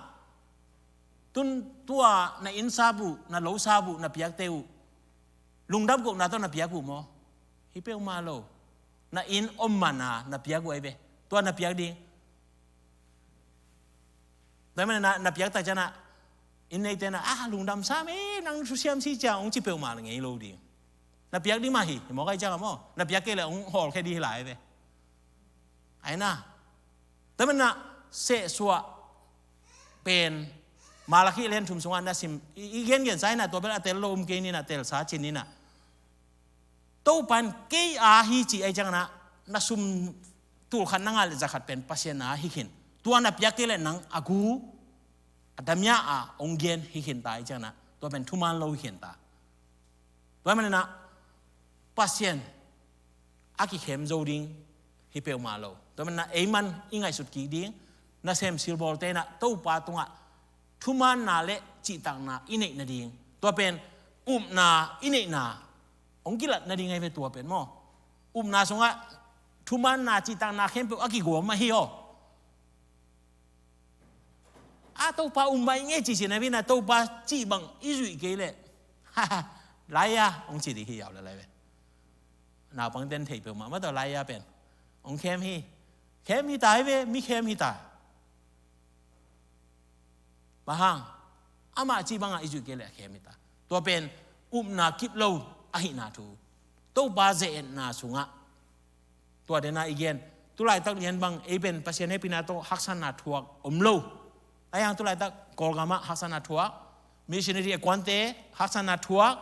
tun tua na inn sap uh, na lo sap uh, na piakte uh, lungdam kohna tawh na piak uh maw? Hi peuhmah lo. Na inn om man a na piak uh ahi ve. Tua na piak ding. Tua ahih manin ah na piak ta ciangin ah, inn neite in ah, ah, lungdam sam e, nang thusiam si ciang, hong ci peuhmah ngei lo ding. Na piak ding mah hi, hi mawk ahi ciangin ah maw. Na piak kei leh hong hawlkhia ding hi lai ve. Ahi na. Tua ahih manin ah seh suah pen Malakhi a lian thum sungah na sim, i, i gengen sa in ah, tua bel a tel lo om kei ni in ah, telsa cin ni in ah. Topa'n kei a hi ci ahi ciangin ah, na sum tul khat na ngah leh za khat pen Pasian a hi khin. Tua na piak kei leh nang a gu, a damya a hong gen hi khin ta ahi ciangin ah, tua pen thuman lo hi khin ta. Tua ahih manin ah Pasian a kikhem zo ding hi peuhmah lo. Tua ahih manin ah ei man i ngaihsut kik ding, nasem silbawlte in ah Topa tungah thumanna le cihtakna i neih nading, tua pen upna i neihna hong kilat nading ahi ve tua pen maw. Upna sungah thumanna cihtakna khempeuh a kigawm ahi aw. A Topa um mah i ngei ci-in ah, Topa cih bang i zuih kei leh, lai-a hong ci ding hi yau le lai ve. Naupangte'n thei peuhmah mah tawh lai-a pen hong khem hi. Khem hi ta hi ve, mi khem hi ta. Bang hang? Amah cih bangah i zuih kei leh a khem hi ta. Tua pen upna kip lo ahihna thu. Topa ze-etna sungah tua dena i gen. Tulaitak lian bang ei pen Pasian hehpihna tawh haksatna thuak om lo. Ahi hang tulaitak Kawlgamah haksatna thuak, missionary a kuante haksatna thuak,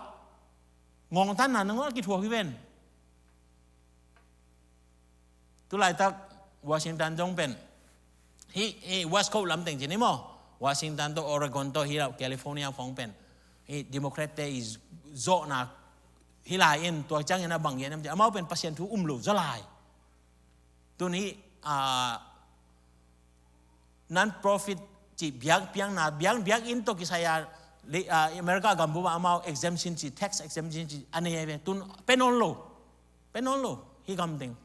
ngongtanna nangawn a kithuak hi ven. Tulaitak Washington zong pen, hih, hih West Coast lam teng ci ni maw, Washington tawh, Oregon tawh, hih California khawng pen, hih Democrat-te i zawhna hi lai in, tua ciangin a bang gen hiam cih leh amau pen Pasian thu um lo zaw lai. Tun hih, ah, non-profit cih biakpiakna, biak, biakinn tawh kisai a, le, ah, America gam bup ah amau exemption cih, tax exemption cih a nei ahi ve. Tun pia nawn lo. Pia nawn lo. Hih gam teng.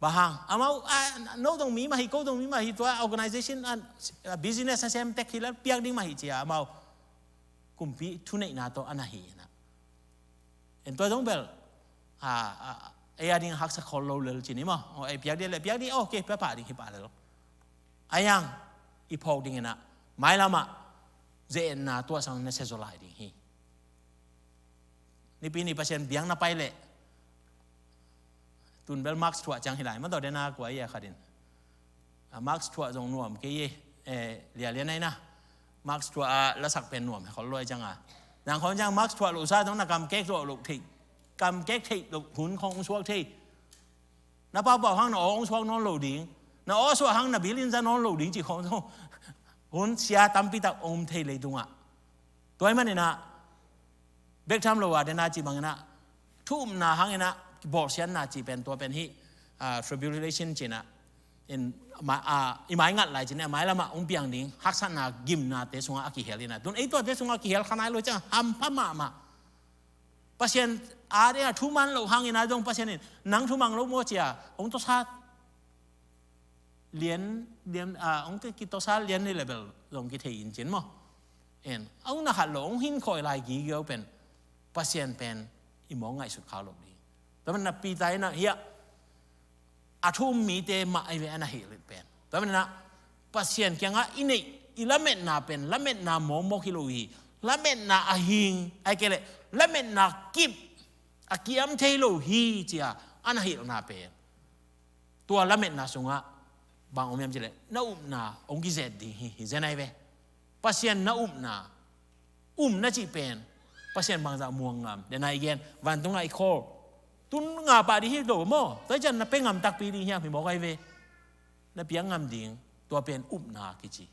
Bang hang? Amau, ah, no dong mi mah hi, ko dong mi mah hi, tua organization, ah, business a sem tek hi leh piak ding mah hi ci-a amau kumpi thuneihna tawh a na hi na. En tua zong bel, a, a, ei a ding haksa khol lo lel ci ni maw. Aw, ei piak ding leh piak ding, ok, pia pah ding hi pah lel. Ahi hang i phawk ding in ah, mailam ah ze-etna tuahsang na sia zaw lai ding hi. Nipi ni Pasian biakna pai leh, tun bel mask thuah ciang hi lai, ma tawh dena kua i a khat in. A, mask thuah zong nuam kei e, eh, lialia nai na. Mask thuah a lasak pen nuam khol lo ahi ciang a. Nang khon ciang mask thuah lo sa zong na kam kek lo lo thei. Kam kek thei lo hun khong suak thei. Na pau pau hang na aw hong suak nawn lo ding. Na aw suah hang na bil in za nawn lo ding ci khong zong. Hun sia tampi tak om thei leitungah. Tua ahih maninah bek tham lo a dena cih banginah thu upna hanginah kibawlsiatna cih pen tua pen hih, ah, tribulation cinah in, ma, ah, i mai ngat lai cinah mai lamah hong piang ding haksatna gimnate sungah a kihel inah. Tun ei tuate sungah a kihel kha nai lo ciang hampha mahmah. Pasian a dingah thuman loh hanginah zong Pasian in nang thumang lo maw cia hong tawsa lian, lian, ah, hong ki, kitawsa lian ni level zong kithei in cin maw. En, hong na khat lo, hong hin khawi lai gigio pen Pasian pen i mawk ngaihsut khak lo ding. Tua maninah Peter inah hiah a thu um mite mah ahi ve a na hilh pen. Tua maninah Pasian kiangah i neih i lametna pen lametna mawkmawk hi lo hi. Lametna a hing, ahih kei leh lametna kip a kiam thei lo hi cia a na hilhna pen. Tua lametna sungah bang om hiam cih leh na upna hong kizet ding hi, hi zen ahi ve. Pasian na upna, um na cih pen Pasian bangzah muang ngam, dena i gen, vantungah i khawl tun nga pah ding hi lo maw? Tua hi ciang na pia ngam takpi ding hiam, hi mawk ahi ve. Na piak ngam ding, tua pen upna kici.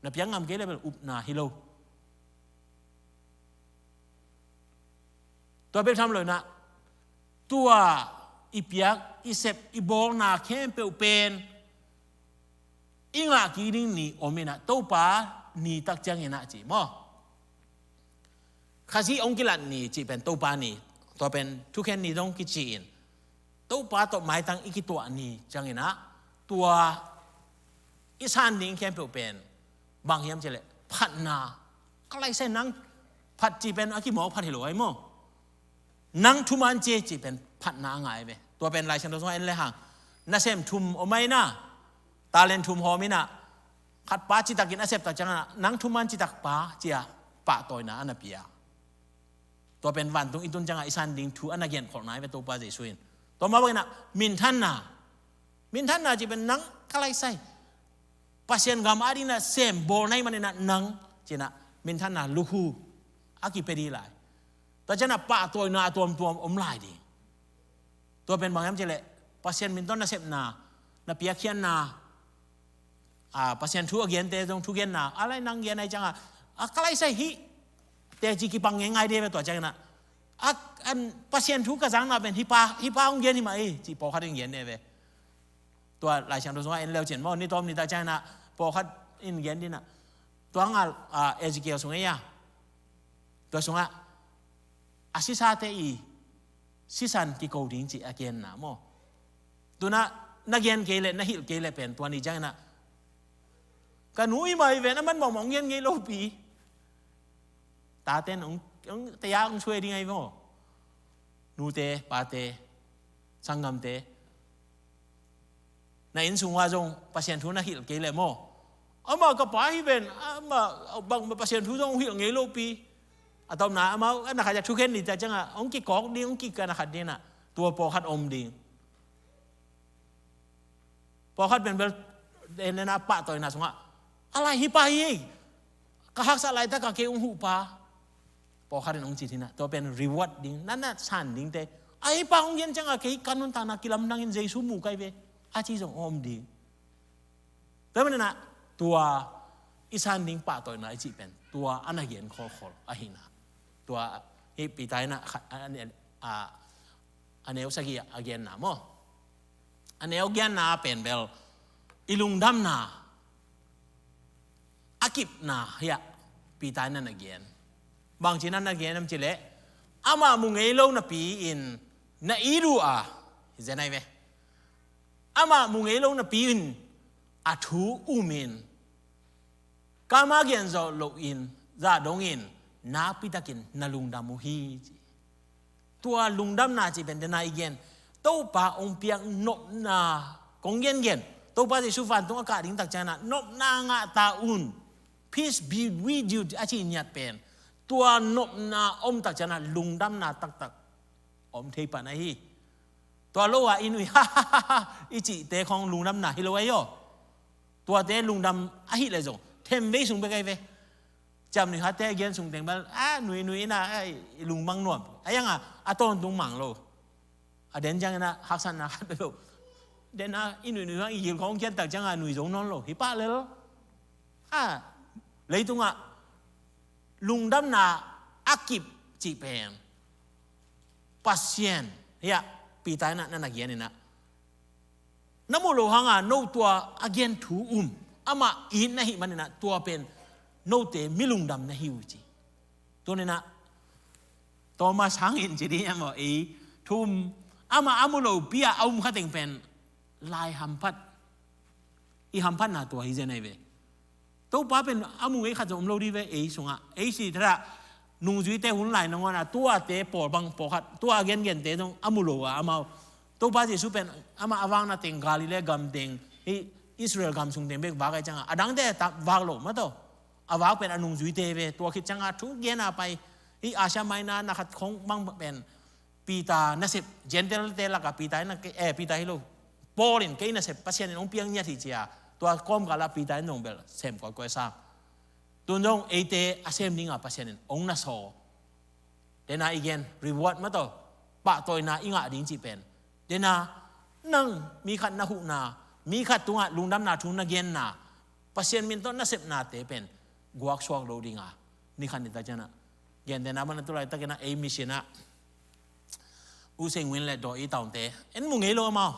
Na piak ngam kei leh bel upna hi lo. Tua bek tham lo inah tua i piak, i sep, i bawlna khempeuh pen i ngah kik ding ni om inah Topa ni tak cianginah ci maw? Khazih hong kilat ni cih pen Topa ni, tua pen thukhen ni zong kici in Topa tawh maitang i kituah ni cianginah tua i san ding khempeuh pen bang hiam cih leh phatna. Ka laisai nang phat cih pen a kimawk phat hi lo ahi maw? Nang thuman ci cih pen phatna a ngai ve. Tua pen Lai Siangtho sungah en le hang nasem thum om ahi na, talent thum hawm inah khatpa citakin a sep tak ciangah nang thuman citakpa cia pahtawina a na pia. Tua pen vantung i tun ciangah i san ding thu a na genkholhna ahi ve Topa Jesuh in. Tua mah banginah minthanna. Minthanna cih pen nang ka laisai Pasian gam a dinah sem bawl na hih maninah nang cinah minthanna lukhu a kipia dih lai. Tua cianah pahtawina a tuamtuam om lai ding. Tua pen bang hiam cih leh Pasian min tawh nasepna, na piakkhiatna, a, Pasian thu a gente zong thugenna a lai nang gen ahi ciangah a ka laisai hih teci kipang ngeingai dih ve tua cianginah a, an, Pasian thu ka zakna pen hih pa, hih pa hong gen hi mah hi cih pawlkhat in gen dih ve. Tua Lai Siangtho sungah en leu cin maw, ni tawm ni tak cianginah pawlkhat in gen dinah tua ngal, a, Ezekiel sung ei a, tua sungah a sisate i sisan kiko ding cih a genna maw? Tunah na gen kei leh na hilh kei leh pen tua ni cianginah ka nu i mai ven a man mawkmawk hong gen ngei lopi. Taten hong, hong teya hong suai ding ahi maw? Nute, pate, sanggamte, na inn sungah zong Pasian thu na hilh kei leh maw? Amah ka pa hi ven, amah bang Pasian thu zong hong hilh ngei lopi. A tawpna amah a na khat a thukhen ni tak ciangah hong kikawk ding, hong kik a na khat dinah tua pawlkhat om ding. Pawlkhat pen bel en lena pahtawina sungah a lai hih pa hi. Ka haksat laitakah kei hong huhpa. Pawlkhat in hong cih hinah tua pen reward ding, na na san dingte. A hih pa hong gen ciangah kei ka nuntakna kilamdangin Jesu mu kai ve a ci zong om ding. Tua maninah tua i san ding pahtawina i cih pen tua a na gen khawlkhawl ahina. Tua hih Peter inah a, a, a neu sagih a genna maw? A neu giatna pen bel i lungdamna a kipna hiah Peter in a na gen. Bangci in a na gen am cileh amah mu ngei lo napi-in na it uh a, hi zen ai ve. Amah mu ngei lo napi-in a thu umin kama gen zawh lohin zah dongin nakpitakin na lungdam uh hi ci. Tua lungdamna cih pen dena i gen Topa hong piak nopna kong gengen. Topa Jesu vantung a kah ding tak cianah nopna ngah ta un. Peace be with you a cih niat pen tua nopna om tak cianah lungdamna taktak om thei pan ahi. Tua lo a i nui ha ha ha ha i cihte khong lungdamna hi lo ahi aw. Tuate lungdam ahi le zong themvei sung bek ahi ve. Ciam nui hatte a gen sung teng bel a nui nui ina a i lungmang nuam. A ianga a tawntung mang lo. A den ciangina haksatna khat bek lo. Dena i nui nui hang i gil khong kian tak cianga nui zo nawn lo hi pah lel. a, leitungah lungdamna a kip cih pen Pasian, hiah Peter in ah na na gen in ah, na muh loh hanga no tua a gen thu um, amah it na hih manin ah tua pen note mi lungdam na hi uh ci. Tuni in ah Thomas hangin ci ding a maw, ei thu um, amah a muh lopi-a a um kha teng pen lai hamphat, i hamphatna tua hi zen ahi ve. Topa pen a mu ngei khat zong om lo ding ve ei sungah. Ei si thadah nungzuite hun lai nangawn a tuate pawl bang pawlkhat tua gengente zong a mu lo a amau. Topa Jesu pen amah a vakna teng Galilee gam teng, hih Israel gam sung teng bek vak ahi ciangah, a dangte ta vak lo mah tawh. A vak pen a nungzuite ve, tua khit ciangah thu gen a pai. Hih Asia Minor na khat khong mang pen Peter nasep, Gentile-te lakah Peter in a, eh, Peter hi lo, Paul in kei nasep Pasian in hong piak ngiat hi ci a, tua kawmkalah Peter in zong bel sem kawikawi sa. Tun zong eite a sem dinga Pasian in hong na sawl. Dena i gen reward mah tawh pahtawina i ngah ding cih pen, dena nang mi khat na huhna, mi khat tungah lungdamna thu na genna, Pasian min tawh nasepnate pen guaksuak lo dinga, ni khat ni tak ciangah, gentehna bang na tu laitakin ah ei mission ah U Seng Win le Daw I Taung-te en mu ngei lo amau.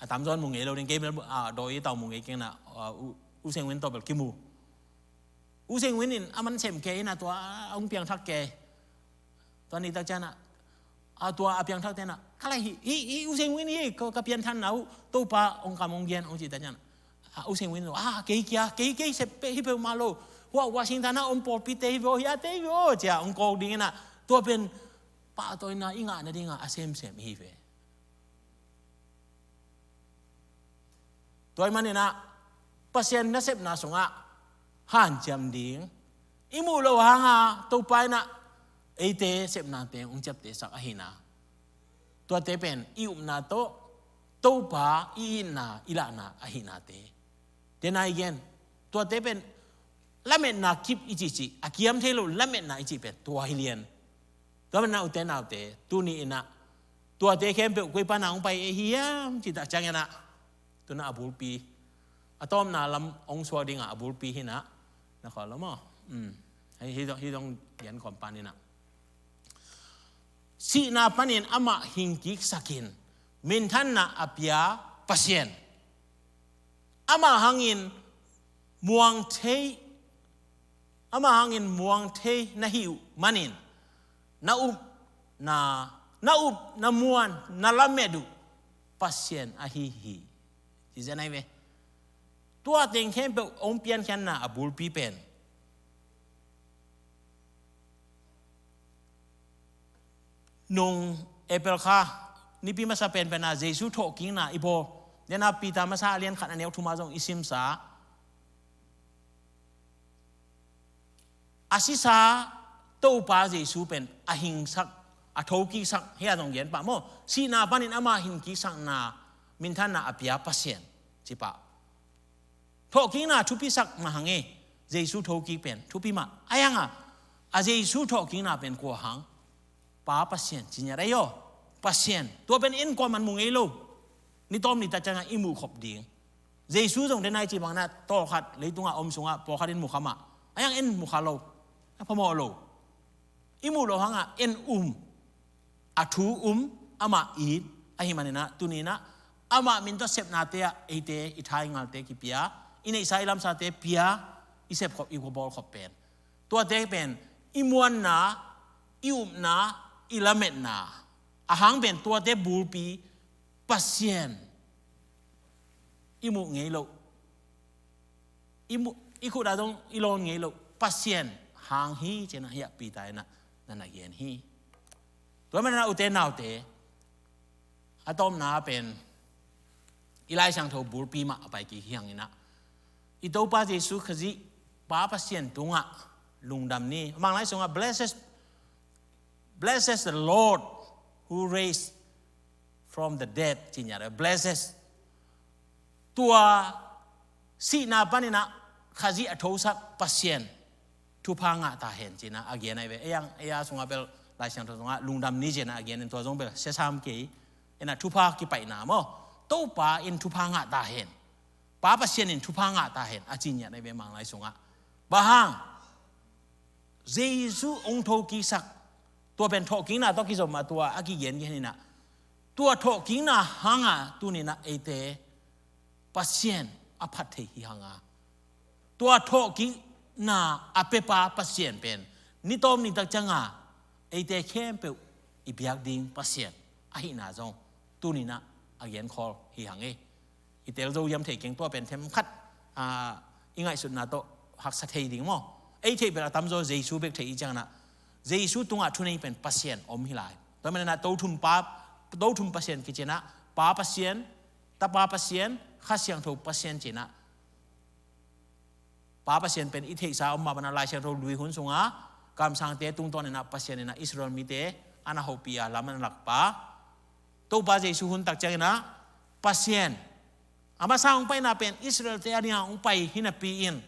A tamzaw in mu ngei lo ding, kei bel, a, Daw I Taung mu ngei keng in ah, a, U, U Seng Win tawh bel kimu. U Seng Win in a man sem kei in ah tua a hong piangthak kei. Tua ni tak ciangah, a, tua a piangthakte in ah, ka lai hi, hi, hi U Seng Win hi, ka, ka piangthakna uh Topa hong kam hong gen hong cih tak ciangah, a, U Seng Win in, a, kei kia, kei, kei sep peuh hi peuhmah lo. Hua, Washington ah om pawlpite hi ve aw, hiate hi ve aw ci a hong kawk ding in ah, tua pen pahtawina i ngah nadingah a semsem hi ve. Tua ahih manin ah Pasian nasepna sungah hanciam ding, i muh loh hanga Topa in ah eite sepnate hong ciaptehsak ahihna, tuate pen i upna tawh Topa i itna i lahna ahihnate. Dena i gen, tuate pen lametna kip i cihcih, a kiam thei lo lametna i cih pen tua hi lian. Tua manin ah ute naute, tuni in ah tuate khempeuh koi pana hong pai ei hiam cih tak ciangin ah, tu-in ah a bulpi, a tawpna lam hong suak dingah a bulpi hi in ah, na khawl lo maw? Um. Hei, hih zong, hih zong gen kawm pan in ah, sihna panin amah hingkiksakin minthanna a pia Pasian, amah hangin muang thei, amah hangin muang thei na hih uh manin, na up, na, na up, na muan, na lamet uh Pasian ahi hi. Ci zen ahi ve. Tua teng khempeuh hong piankhiatna a bulpi pen, nung April kha nipi masa penpen a Jesu thawhkikna i bawl. Dena Peter masa a lian khat a neu thum ah zong i simsa. A sisa Topa Jesu pen a hingsak, a thokiksak, hia zong gen pah maw? Sihna panin amah hingkiksakna, minthanna a pia Pasian, ci pah. Thawhkikna thupisak mah hang e, Jesu thokik pen thupi mah. A hi hanga, a Jesu thawhkikna pen kua hang? Pa Pasian, ci ngiat ahi aw. Pasian, tua pen en kuaman mu ngei lo. Ni tawm ni tak ciangah i muh khop ding. Jesu zong dena i cih bangin ah tawlkhat leitungah om sungah pawlkhat in mu kha mah. A hi hang en mu kha lo. A phamawh lo. I muh loh hangah en um, a thu um, amah it, ahih manin ah, tuni in ah, amah min tawh sepnate ah, eite, i thaingalte kipia, i neihsa i lamsate pia, i sepkhop, i bawlkhop pen. Tuate pen, i muanna, i upna, i lametna. A hang pen, tuate bulpi, Pasian. I muh ngei loh. I mu-, i khut ah zong i lawn ngei loh Pasian hang hi ci-in ah hiah Peter in ah na na gen hi. Tua manin ah ute naute, a tawpna pen i Lai Siangtho bulpi mah a pai kik hi hangin ah, i Topa Jesu Khazih Pa Pasian tungah lungdam ni. Manglai sungah, "Blessed, blessed the Lord who raised from the dead," ci ngiat. Blessed. Tua sihna panin ah Khazih a thosak Pasian thupha ngah ta hen ci-in ah a gen ahi ve. Ei ang, ei a sungah bel, Lai Siangtho sungah lungdam ni ci-in ah a gen in, tua zong bel siasam kei. En ah thupha kipaihna maw? Topa in thupha ngah ta hen. Pa Pasian in thupha ngah ta hen, a ci ngiat ahi ve Manglai sungah. Bang hang? Jesu hong thokiksak, tua pen thawhkikna tawh kizom a tua a kigen kei hi in ah, tua thawhkikna hanga tuni in ah eite Pasian a phat thei hi hanga, tua thawhkikna a pepa Pasian pen ni tawm ni tak cianga eite khempeuh i biak ding Pasian ahihna zong tuni in ah a genkhawl hi hang e. I tel zo hiam thei keng, tua pen themkhat, ah, i ngaihsutna tawh haksa thei ding maw? Ei theih bel a tamzaw Jesu bek theih i ciang in ah, Jesu tungah thunei pen Pasian om hi lai. Tua manin ah Tothum Pa, Tothum Pasian kici in ah, Pa Pasian, Tapa Pasian, Kha Siangtho Pasian ci in ah, Pa Pasian pen i theihsa om mah bangin ah Lai Siangtho lui hun sungah kamsangte tungtawn in ah Pasian in ah Israel mite a na hopih a lam a na lakpa, Topa Jesu hun tak ciangin ah Pasian, a masa hong paina pen Israelte a dingin hong pai hi napi in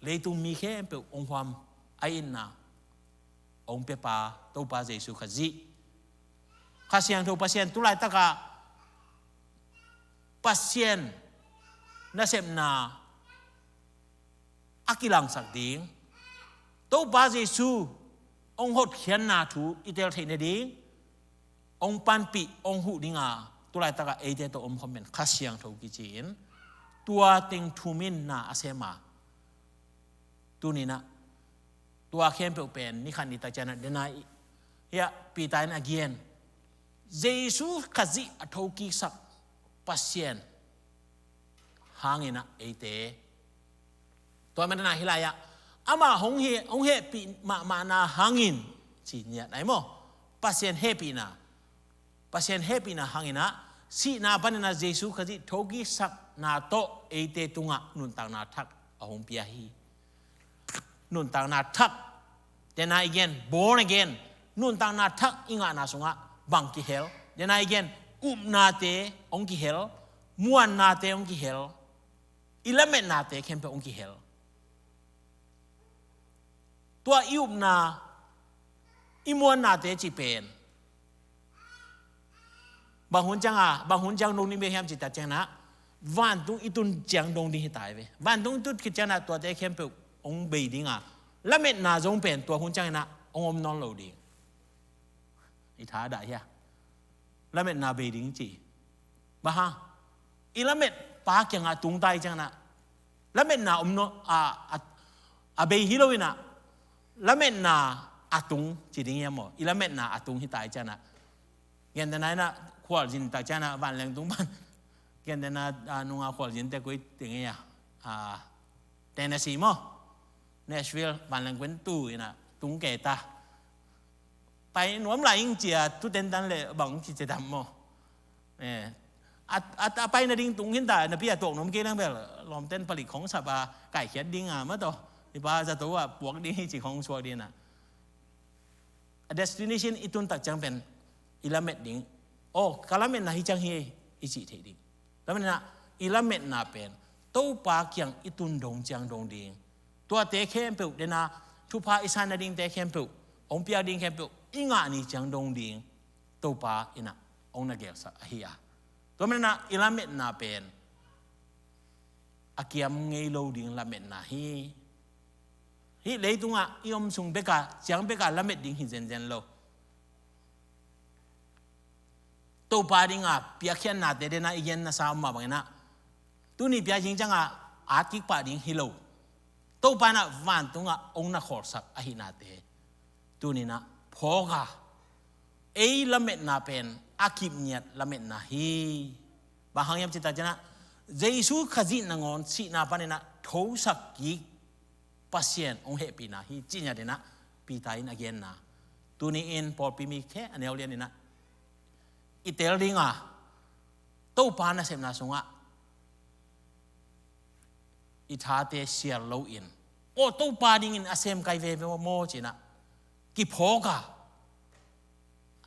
leitung mi khempeuh hong huam a itna hong piapa Topa Jesu Khazih, Kha Siangtho Pasian, tu laitakah Pasian nasepna a kilangsak ding, Topa Jesu hong hotkhiatna thu i tel theih nading hong panpih, hong huh dinga tu laitakah eite tawh omkhawm pen Kha Siangtho kici in, tua teng thum in na a sem a, tuni in ah tua khempeuh pen ni khat ni tak ciang in ah, dena i, hiah Peter in a gen, Jesu Khazih a thokiksak Pasian hangin ah eite, tua manin ah hih lai-ah amah hong he, hong hehpih mahmahna hangin ci ngiat ahi maw? Pasian hehpihna, Pasian hehpihna hangin ah sihna panin ah Jesu Khazih thokiksakna tawh eite tungah nuntakna thak a hong pia hi. Nuntakna thak, dena i gen born again, nuntakna thak i ngahna sungah bang kihel? Dena i gen upnate hong kihel, muannate hong kihel, i lametnate khempeuh hong kihel. Tua i upna, i muannate cih pen bang hun cianga, bang hun ciang dong ding bek hiam cih tak ciangin ah, vantung i tun ciang dong ding hi ta hi ve. Vantung i tun khit ciangin ah tuate khempeuh hong bei dinga, lametna zong pen tua hun ciangin ah hong om nawn lo ding. I thadah hia? Lametna bei ding ci. Bang hang? I lametpa kiangah tung ta i ciangin ah, lametna om nawn, a, a, a bei hi lo in ah, lametna a tung ci ding hiam maw? I lametna a tung hi ta i ciangin ah, gentehna in ah khualzin tak ciangin ah vanleng tung pan, gentehna, a, nunga khualzin te koi teng ei a, a, Tennessee maw, Nashville vanleng kuen tu in ah tung kei ta. Pai nuam lai ing ci a, tu tentan le bang ci ci dam maw? Eh, a, a, a pai nading tung khin ta, napi a tuak nuam kei leng bel lawmten palik khong sap a kaikhiat ding a, mah tawh i pa zato a puak ding hi ci khong suak ding a. A destination i tun tak ciang pen i lamet ding. Oh, ka lametna hi ciang hi, i cih theih ding. Tua manin ah i lametna pen Topa kiang i tun dong ciang dong ding. Tuate khempeuh, dena thupha i san nadingte khempeuh, hong piak ding khempeuh i ngah ni ciang dong ding Topa in ah hong na gelsak ahi a. Tua manin ah i lametna pen a kiam ngei lo ding lametna hi. Hih leitungah i om sung beka, ciang beka lamet ding hi zenzen lo. Topa dinga piakkhiatnate, dena i genna sa om mah bangin ah, tuni piakkhiat ciangah at kik pah ding hi lo. Topa in ah vantungah hong na khawlsak ahihnate tuni in ah phawk a, ei lametna pen a kipngiat lametna hi. Bang hang hiam cih tak ciangin ah, Jesu Khazih nangawn sihna panin ah thosak kik Pasian hong hehpihna hi, cih ngiat in ah Peter in a genna. Tuni in pawlpi mi khe a neu lian in ah i tel ding a, Topa nasepna sungah i thate sial loin, aw, Topa dingin a sem kai veve maw ci-in ah kiphawk a,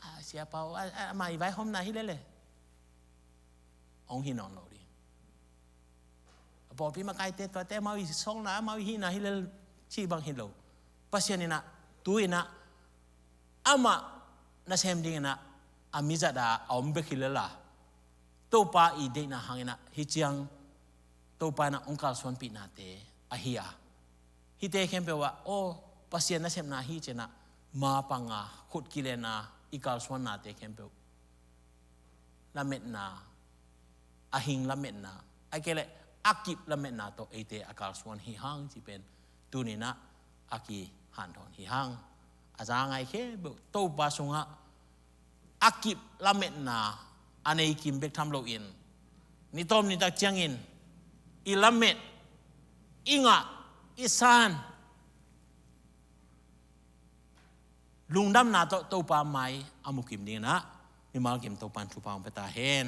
a, Sia Pau, a, a, amah i vaihawmna hi lele, hong hi nawn lo ding. A pawlpi makaite tuate amau i sawlna, amau i hihna hi lel cih bang hi lo. Pasian in ah tu in ah amah nasem dingin ah a mizat a a om bek hi lel a, Topa i deihna hangin ah hih ciang Topa in ah hong kalsuanpih nate ahi a, hihte khempeuh ah aw Pasian nasepna hi ci-in ah mapang a khut kilen a i kalsuan nate khempeuh lametna, a hing lametna, ahih kei leh a kip lametna tawh eite a kalsuan hi hang cih pen tuni-in ah a kihanthawn hi hang. A za ngai khempeuh Topa sungah a kip lametna a nei kim bek tham loin, ni tawm ni tak ciangin i lamet, i ngah, i san lungdamna tawh Topa mai a mu kim dingin ah mimal kim Topa in thupha hong pia ta hen.